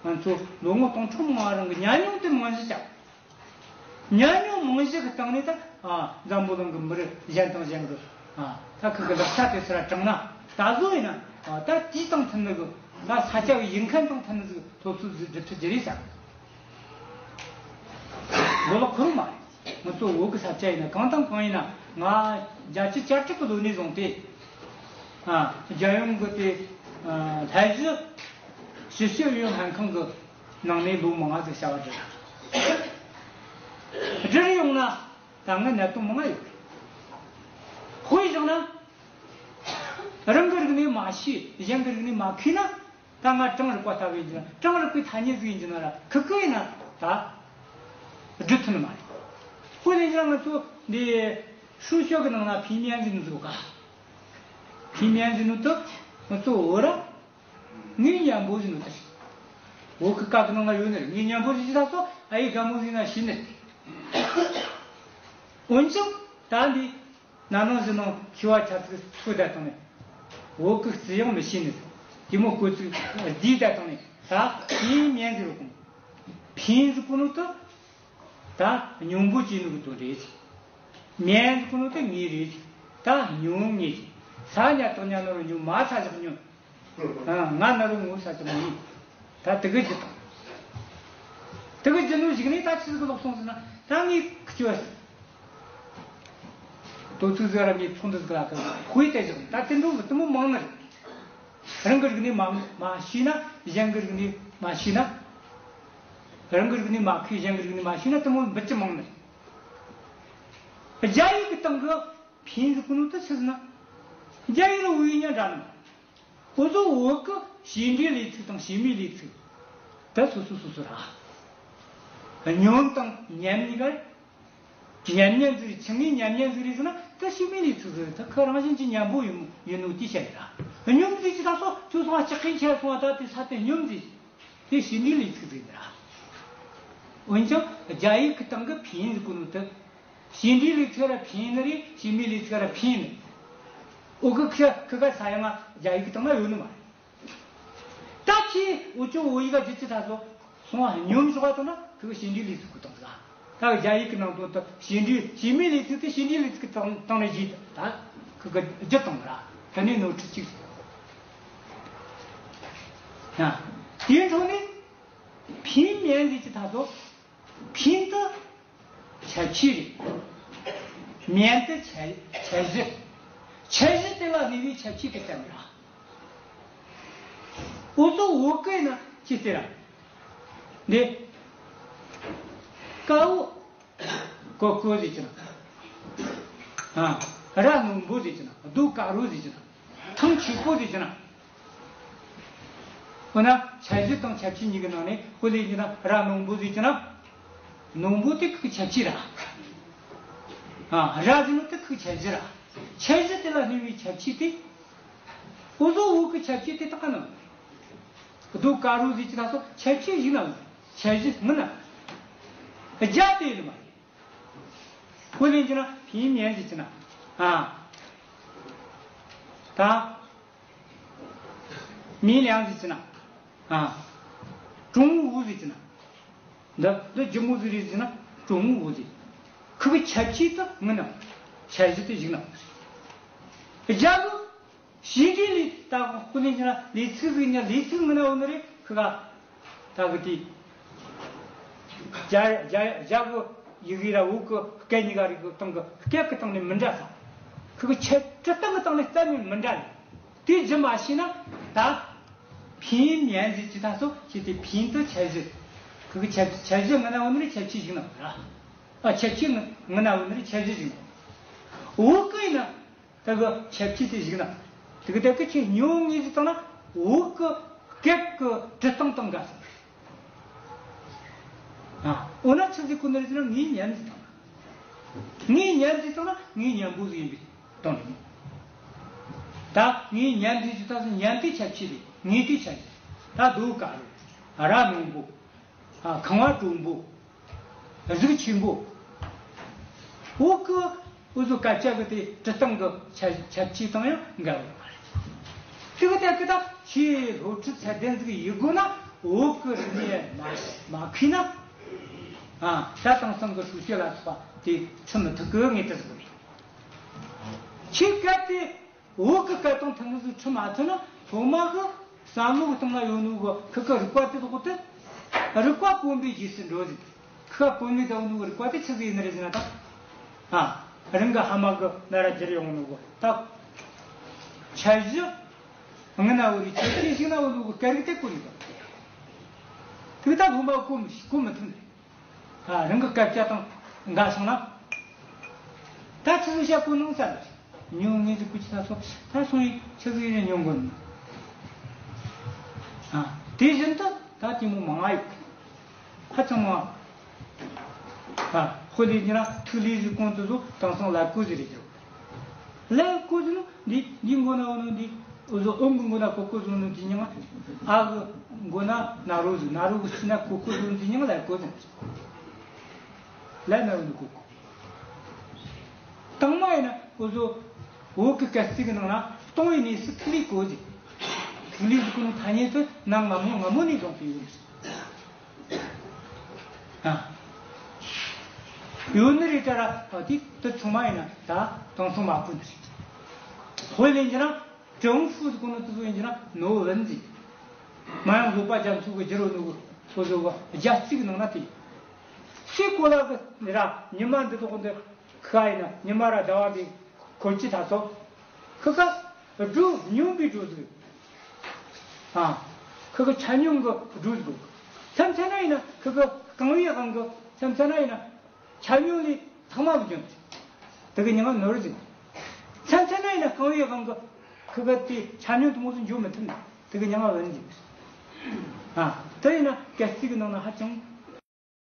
ང་ཚོ་ལོ་ངོ་སྟོང་ཕྲག་མང་བ་རིང་གི་ཉམས་མྱོང་དེ་རྨང་གཞི་བྱ། ཉམས་མྱོང་རྨང་གཞི་གི་སྟེང་ནས་ད། ཨ། འཛམ་བུ་གླིང་གི་མི་རིགས་གཞན་དང་གཞན་གི། ཨ། ད་ཁི་གི་ལག་ཆ་དེ་ཚུར་དྲངས་ན། ད་གཟོད་ཡིན་ན། ཨ། ད་དུས་དང་མཐུན་ནི་གི། ད་ས་ཆ་གི་ཡིན་མཁན་དང་མཐུན་ནི་ཟིག་སློབ་གསོ་ཟིག་སྒྲུབ་ཐུབ་རྒྱུ་རེད་ཟེར། མགོ་ལོག་ཁུར་མ་རེད། ང་ཚོ་བོད་གི་ས་ཆ་ཡིན་ན། གང་དང་གང་ཡིན་ན། ང་བརྒྱད་ཅུ་གྱ་དྲུག་གི་ལོ་ནས་བཟུང་སྟེ། ཨ། རྒྱལ་ཡོངས་གི་དེ། ཨ། སློབ་གཞི་ཞིབ་བཤེར་ཨུ་ཡོན་ལྷན་ཁང་གི་ནང་ནས་ལོ་མང་ང་ཟིག་བྱ་བ་བསྒྲུབས། བསྒྲུབས་ཡོང་ན་ད་ངའི་གནད་དོན་མང་ང་ཡོད། དཔེ་བཞག་ན། རང་གི་རིག་གནས་མ་ཤེས། གཞན་གི་རིག་གནས་མ་མཁས་ན། ད་ང་གྲངས་རིག་པ་ལྟ་བུ་ཡིན་གྱི་ན། གྲངས་རིག་པའི་ཐ་སྙད་ཟིག་ཡིན་གྱི་ན་ར། ཁི་ཁི་ཡིན་ན་ད་སྒྲུབ་ཐུབ་ནི་མ་རེད། དཔེ་ལེན་གྱི་ན་ང་ཚོ་འདི་数学གི་ནང་ན་平面ཟེར་ནི་ཟིག་ཡོད་ག། 平面ཟེར་ནི་དེ་ང་ཚོ་བོད་ར་ངོས་མཉམ་པོ་ཟེར་ནི་དེ་རེད། བོད་གི་སྐད་གི་ནང་ན་ཡོད་ནི་རེད། ངོས་མཉམ་པོ་ཟེར་གྱི་ད་སོ་ཨ་ཡེ་དགའ་མོ་ཟེར་ན་ཤེས་ནི་རེད། འོན་ཀྱང་ད་འདི་ན་ནིང་གཞེས་ནིང་མཁས་པ་ཆ་ཚིག་ཚུགས་ད་བཏང་ནས། བོད་གི་རྩིས་ཡང་མི་ཤེས་ནི། དེ་མོ་སྐོར་ཚིག་བསྡུས་ད་བཏང་ནས། ད་平面ཟེར་གོ། 平ཟེར་གོ་ནོ་དེ་ད་སྙོམས་པོ་བྱས་ནོ་གི་དོན་རེད། 面ཟེར་གོ་ནོ་དེ་ངོས་རེད། ད་སྙོམས་ངོས། ས་ཉ་བཏགས་ཉ་ན་རོ་སྙོ། མ་ས་བཞག་སྙོམས། ཨ། ང་ན་རོ་ངོ་ས་ཅི་མ་ཡིན། ད་དེ་གི་རྒྱུ་དང་། དེ་གི་རྒྱུ་ནོ་གཞུག་ནས་ད་ཆི་ཟིག་ལོག་སོང་ཟེར་ན། ད་ངས་ཁི་ཆོ་དོ་ཚིགས་ཟིག་ར་ངས་ཚོགས་འདུ་ཟིག་ལ་ཁ་དཔེ་དེ་བཞག་ད་དེ་འདྲ་གི་དེ་མོ་མང་ནི་རེད། རང་གི་རིག་གནས་མ་མ་ཤེས་ན། གཞན་གི་རིག་གནས་མ་ཤེས་ན། རང་གི་རིག་གནས་མ་མཁས། གཞན་གི་རིག་གནས་མ་ཤེས་ན། དེ་མོ་འབུད་རྒྱུ་མང་ནི་རེད། རྒྱ་ཡིག་གི་སྟེང་གི་平ཟེར་གོ་ནོ་དེ་ཆི་ཟེར་ན། རྒྱ་ཡིག་ར་བོད་ཡིག་ཉ་འདྲ་ནི། འུ་ཚོ་བོད་གི་བྱེད་འབྲེལ་ལས་ཚིག་དང་བྱེད་མེད་ལས་ཚིག་དེ་སོ་སོ་སོ་སོ་ར། སྙོམས་དང་མཉམ་གཉིས་ཀ་རེད། མཉམ་མཉམ་ཟིག་རེད། ཆི་ངོས་མཉམ་མཉམ་ཟིག་རེད་ཟེར་ན། དེ་བྱེད་མེད་ལས་ཚིག་ཟིག་རེད། དེ་ཁོ་རང་བཞིན་གྱིས་མཉམ་པོ་ཡིན་ཡིན་ནོ་དེ་བཤད་ར། སྙོམས་ཟེར་གྱི་ད་སོ་ཁྱོད་སོང་བ་ལྕགས་ཁེན་ཁྱེར་སོང་བ། ད་དེ་ས་དེ་སྙོམས་ཟེར། དེ་བྱེད་འབྲེལ་ལས་ཚིག་ཟིག་རེད་ར། འོན་ཀྱང་རྒྱ་ཡིག་གི་སྟེང་གི་平ཟེར་གོ་ནོ་དེ། བྱེད་འབྲེལ་ལས་ཚིག་ར་平ནི་རེད། བྱེད་མེད་ལས་ཚིག་ར་平ནི། འོ་གི་ཁི་ཁི་ག་ས་ཡང་ང་རྒྱ་ཡིག་གི་སྟེང་ན་ཡོད་ནི་མ་རེད། ད་ཁྱེད་འུ་ཅོ་བོད་ཡིག་ག་བསྒྱུར་གྱི་ད་སོ་སོང་བ་སྙོམས་ཞོག་པ་དང་ན། ཁི་གི་བྱེད་འབྲེལ་ལས་ཚིག་གི་སྟེང་ཟིག་ག། ད་རྒྱ་ཡིག་གི་ནང་དོན་དེ་བྱེད་འབྲེལ། བྱེད་མེད་ལས་ཚིག་དེ་བྱེད་འབྲེལ་ལས་ཚིག་གི་སྟེང་སྟེང་ནས་བཞག་ད་ཁི་གི་བསྒྱུར་བཏང་ར། དེ་ནས་ནོར་འཁྲུལ་གཅིག་ཟིག་ཡོད། ཡ། དེའི་འཕྲོ་ནས་平面ཟེར་གྱི་ད་སོ། 平དེ་ཁྱད་ཆོས་རེད། 面དེ་ཁྱད་ཁྱད་གཞི། ཁྱད་གཞི་དེ་ལ་གནས་པའི་ཁྱད་ཆོས་དེ་བསྟན་པ་རེད། འུ་ཚོ་བོད་སྐད་ན་ཅི་ཟེར་ར། འདི་དཀར་བོ་ཀོ་ཀོ་ཟེར་གྱི་ན། ཨ། རྭ་རྣོན་པོ་ཟེར་གྱི་ན། རྡོ་དཀར་རོ་ཟེར་གྱི་ན། ཐང་ཆེན་པོ་ཟེར་གྱི་ན། འོ་ན་ཁྱད་གཞི་དང་ཁྱད་ཆོས་གཉིས་ཀྱི་ནང་ནས་དཔེ་ལེན་གྱི་ན། རྭ་རྣོན་པོ་ཟེར་གྱི་ན། རྣོན་པོ་དེ་ཁོ་གི་ཁྱད་ཆོས་ར། ཨ། རྭ་ཟེར་ནོ་དེ་ཁོ་གི་ཁྱད་གཞི་ར། ཁྱད་གཞི་དེ་ལ་གནས་པའི་ཁྱད་ཆོས་དེ། འུ་ཚོ་བོད་གི་ཁྱད་ཆོས་དེ་དག་ག་ནི། རྡོ་དཀར་རོ་ཟེར་གྱི་ད་སོ་ཁྱད་ཆོས་གཞུག་ན། ཁྱད་གཞི་སྔོན་ན། རྒྱ་དེ་ཡིན་མ་རེད། དཔེ་ལེན་གྱི་ན་平面ཟེར་གྱི་ན། ཨ། ད། 明亮ཟེར་གྱི་ན། ཨ། 重物ཟེར་གྱི་ན། འདི་འདི་ལྗིད་མོ་ཟིག་རེད་ཟེར་ན་重物ཟེར། ཁོ་གི་ཁྱད་ཆོས་དེ་སྔོན་ན། ཁྱད་གཞི་དེ་གཞུག་ན། རྒྱ་གི་བྱེད་འབྲེལ་ལས། ད་དཔེ་ལེན་གྱི་ན་ལས་ཚིག་ཟིག་ཡིན་ན་ལས་ཚིག་སྔོན་ན་ཡོད་ནི་རེད། ཁི་ག་ད་གི་དེ། རྒྱ་རྒྱ་རྒྱ་གི་ཡི་གེ་ར་བོད་གི་སྐད་གཉིས་ཀ་རིགས་གི་སྟེང་གི་སྐད་གི་སྟེང་ནས་མི་འདྲ་ས། ཁི་གི་ཁྱད་འབྲི་སྟངས་གི་སྟེང་ནས་གཏན་ནས་མི་འདྲ་ནི། དེ་རྒྱུ་མ་ཤེས་ན་ད། 平面ཟེར་གྱི་ད་སོ་ཁྱེད་དེ་平དེ་ཁྱད་གཞི། ཁོ་གི་ཁྱད་ཁྱད་གཞི་ང་ན་བོ་ནི་ཁྱད་ཆོས་ཞིག་ན་ར། ཨ་ཁྱད་ཆོས་ང་ན་བོ་ནི་ཁྱད་གཞི་ཞིག་ན། འོག་གི་ཡིན་ན། ད་གི་ཁྱད་ཆོས་དེ་ཞིག་ན། དེ་གི་ད་གི་ཁྱེད་ཉོ་ངེས་ཟིག་བཏང་ན། འོག་གི་སྐད་གི་འབྲི་སྟངས་དང་འགལ་སོང་། ཨ་འོ་ན་ཆི་ཟིག་གོ་ནི་རེད་ཟེར་ན། ངའི་མཉམ་ཟིག་བཏང་ན། ངའི་མཉམ་ཟིག་བཏང་ན་ངའི་མཉམ་པོ་ཟིག་ཡིན་པའི་དོན་རེད། ད་ངའི་མཉམ་ཟིག་ཅི་ད་ཟེར། མཉམ་དེ་ཁྱད་ཆོས་རེད། ངའི་དེ་ཁྱད་ཆོས། ད་རྡོ་དཀར་རོ། ར་རྣོན་པོ། ཨ་ཁང་བ་དྲོན་པོ། གཟུགས་ཆེན་པོ། འོག་གི་འུ་ཚོ་སྐད་ཆ་གི་དེ་འབྲི་སྟངས་གི་ཁྱད་ཁྱད་ཆོས་དང་ཡང་འགལ་བ་མ་རེད། དེ་གི་དེ་གི་ད་ཆེས་སློབ་ཁྲིད་ཚད་ལྡན་ཟིག་ཡིན་དགོས་ན། འོག་གི་རིག་གནས་མ་མ་མཁས་ན། ཨ་ད་དེང་སང་གི་སྲོལ་ཆས་ལ་སོགས་པ་དེ་ཁྲིད་མི་ཐུབ་གི་ངེས་ཅན་ཟིག་རེད། ཁྱེད་སྐད་དེ། བོད་གི་སྐད་དང་མཐུན་ནི་ཟིག་ཁྲིད་མ་ཐུབ་ན། སློབ་མ་གི་བསམ་བློ་གི་སྟེང་ན་ཡོད་ནོ་གི་ཁི་གི་རིག་པ་དེ་དག་དེ། རིག་པ་བུམ་པའི་རྗེས་སུ་འགྲོ་ཟིག་ཁི་གི་བུམ་པའི་ད་ཡོད་ནོ་གི་རིག་པ་དེ་ཆི་ཟིག་ཡིན་ནི་རེད་ཟེར་ན་ད། ཨ་རང་གི་ཕ་མ་གི་ན་ར་བརྒྱུད་ཡོང་ནོ་གི་ད། ཁྱད་གཞི་ང་ན་བོ་རེད། ཁྱད་ཆོས་ཞིག་ན་ཡོད་ནོ་གི་སྐད་རིགས་དེ་གོ་རིག་པ། དེ་གི་ད་སློབ་མ་གོ་མི་གོ་མི་ཐུབ་ནི་རེད། ཨ་རང་གི་སྐད་ཆ་དང་འགལ་སོང་ན། ད་ཆི་ཟིག་བཤད་གོ་ནོ་ཟེར་ན། ཉོ་ངེས་ཟིག་གོ་ཆི་ད་སོང་། ད་སོང་ཡིན་ཆི་ཟིག་ཡིན་ཉོ་དགོས་ནི། ཨ་དེ་བཞིན་དུ་ད་དེ་མོ་མང་ང་ཡོད། ཧ་ཅང་མང་ང་། ཨ་དཔེ་ལེན་རྒྱུ་ན་ཐིག་ལེ་ཟིག་གོང་དུ་བཟོ། དེང་སང་ཀླད་ཀོར་ཟིག་རེད་ཟེར། ཀླད་ཀོར་ཟེར་ནོ་འདི་འདི་མགོ་ན་ཡོད་ནོ་འདི། འུ་ཚོ་ཨོམ་གི་མགོ་ན་ཀོར་ཀོར་བཟོ་ནོ་འདི་མྱིང་ང་། ཨ་གི་མགོ་ན་ན་རོ་བཟོ། ན་རོ་གི་ཕྱི་ན་ཀོར་ཀོར་བཟོ་ནོ་འདི་མྱིང་ང་ཀླད་ཀོར་ཟེར། ཀླད་ན་ཡོད་ནོ་ཀོར་ཀོར། དང་མ་ཡིན་ན་འུ་ཚོ་བོད་གི་སྐད་རྩིས་གི་ནང་ན་སྟོང་བའི་གནས་སུ་ཐིག་ལེ་བཀོད་ཟེར། ཐིག་ལེ་ཟེར་གོ་ནོ་ཐ་སྙད་དེ་གནའ་སྔ་མོ་སྔ་མོ་ནས་བཟུང་སྟེ་ཡོད་ཟེར། ཨ། ཡོད་ནི་རེད་ད་ར། ཨ་དེ་དེ་ཚང་མ་ཡིན་ན་ད་དེང་སང་མ་བཀོད་ནི་རེད། དཔེ་ལེན་རྒྱུ་ན་ཀྲུང་ཧྥུ་ཟེར་གོ་ནོ་དེ་ཚོ་ཡིན་རྒྱུ་ན་ནོ་བན་ཟེར། མ་ཡང་བཟོ་པ་རྒྱ་མཚོ་གི་རྒྱུ་རོ་ནོ་གི་སོ་སོ་གི་རྒྱ་རྩིས་གི་ནང་ན་དེ། སའི་གོ་ལ་གི་ར་ཉི་མ་འདི་དག་འདི་ཁ་ཡིན་ན་ཉི་མ་ར་ཟླ་བ་འདི་འཁོར་གྱི་ད་སོ། ཁི་ཁ་སྒྲོ་སྙོམས་པའི་སྒྲོ་ཟིག་ཨ། ཁི་ཁི་ཆ་སྙོམས་གི་སྒྲོ་ཟིག་མཚམས་མཚམས་ན་ཡིན་ན་ཁི་ཁི་རྐང་བའི་དབང་གི། མཚམས་མཚམས་ན་ཡིན་ན་ཆ་སྙོམས་ལས་ལྷག་མ་མི་འཇོན། དེ་གི་མྱིང་ང་ནོར་ཟིག་མཚམས་མཚམས་ན་ཡིན་ན་རྐང་བའི་དབང་གི་ཁི་ཁི་དེ་ཆ་སྙོམས་དེ་མོ་ཟིག་འཇོན་མི་ཐུབ་ནི། དེ་གི་མྱིང་ང་བན་ཟིག་ཨ། དེ་ཡིན་ན་སྐད་རྩིས་གི་ནང་ན་ཧ་ཅང་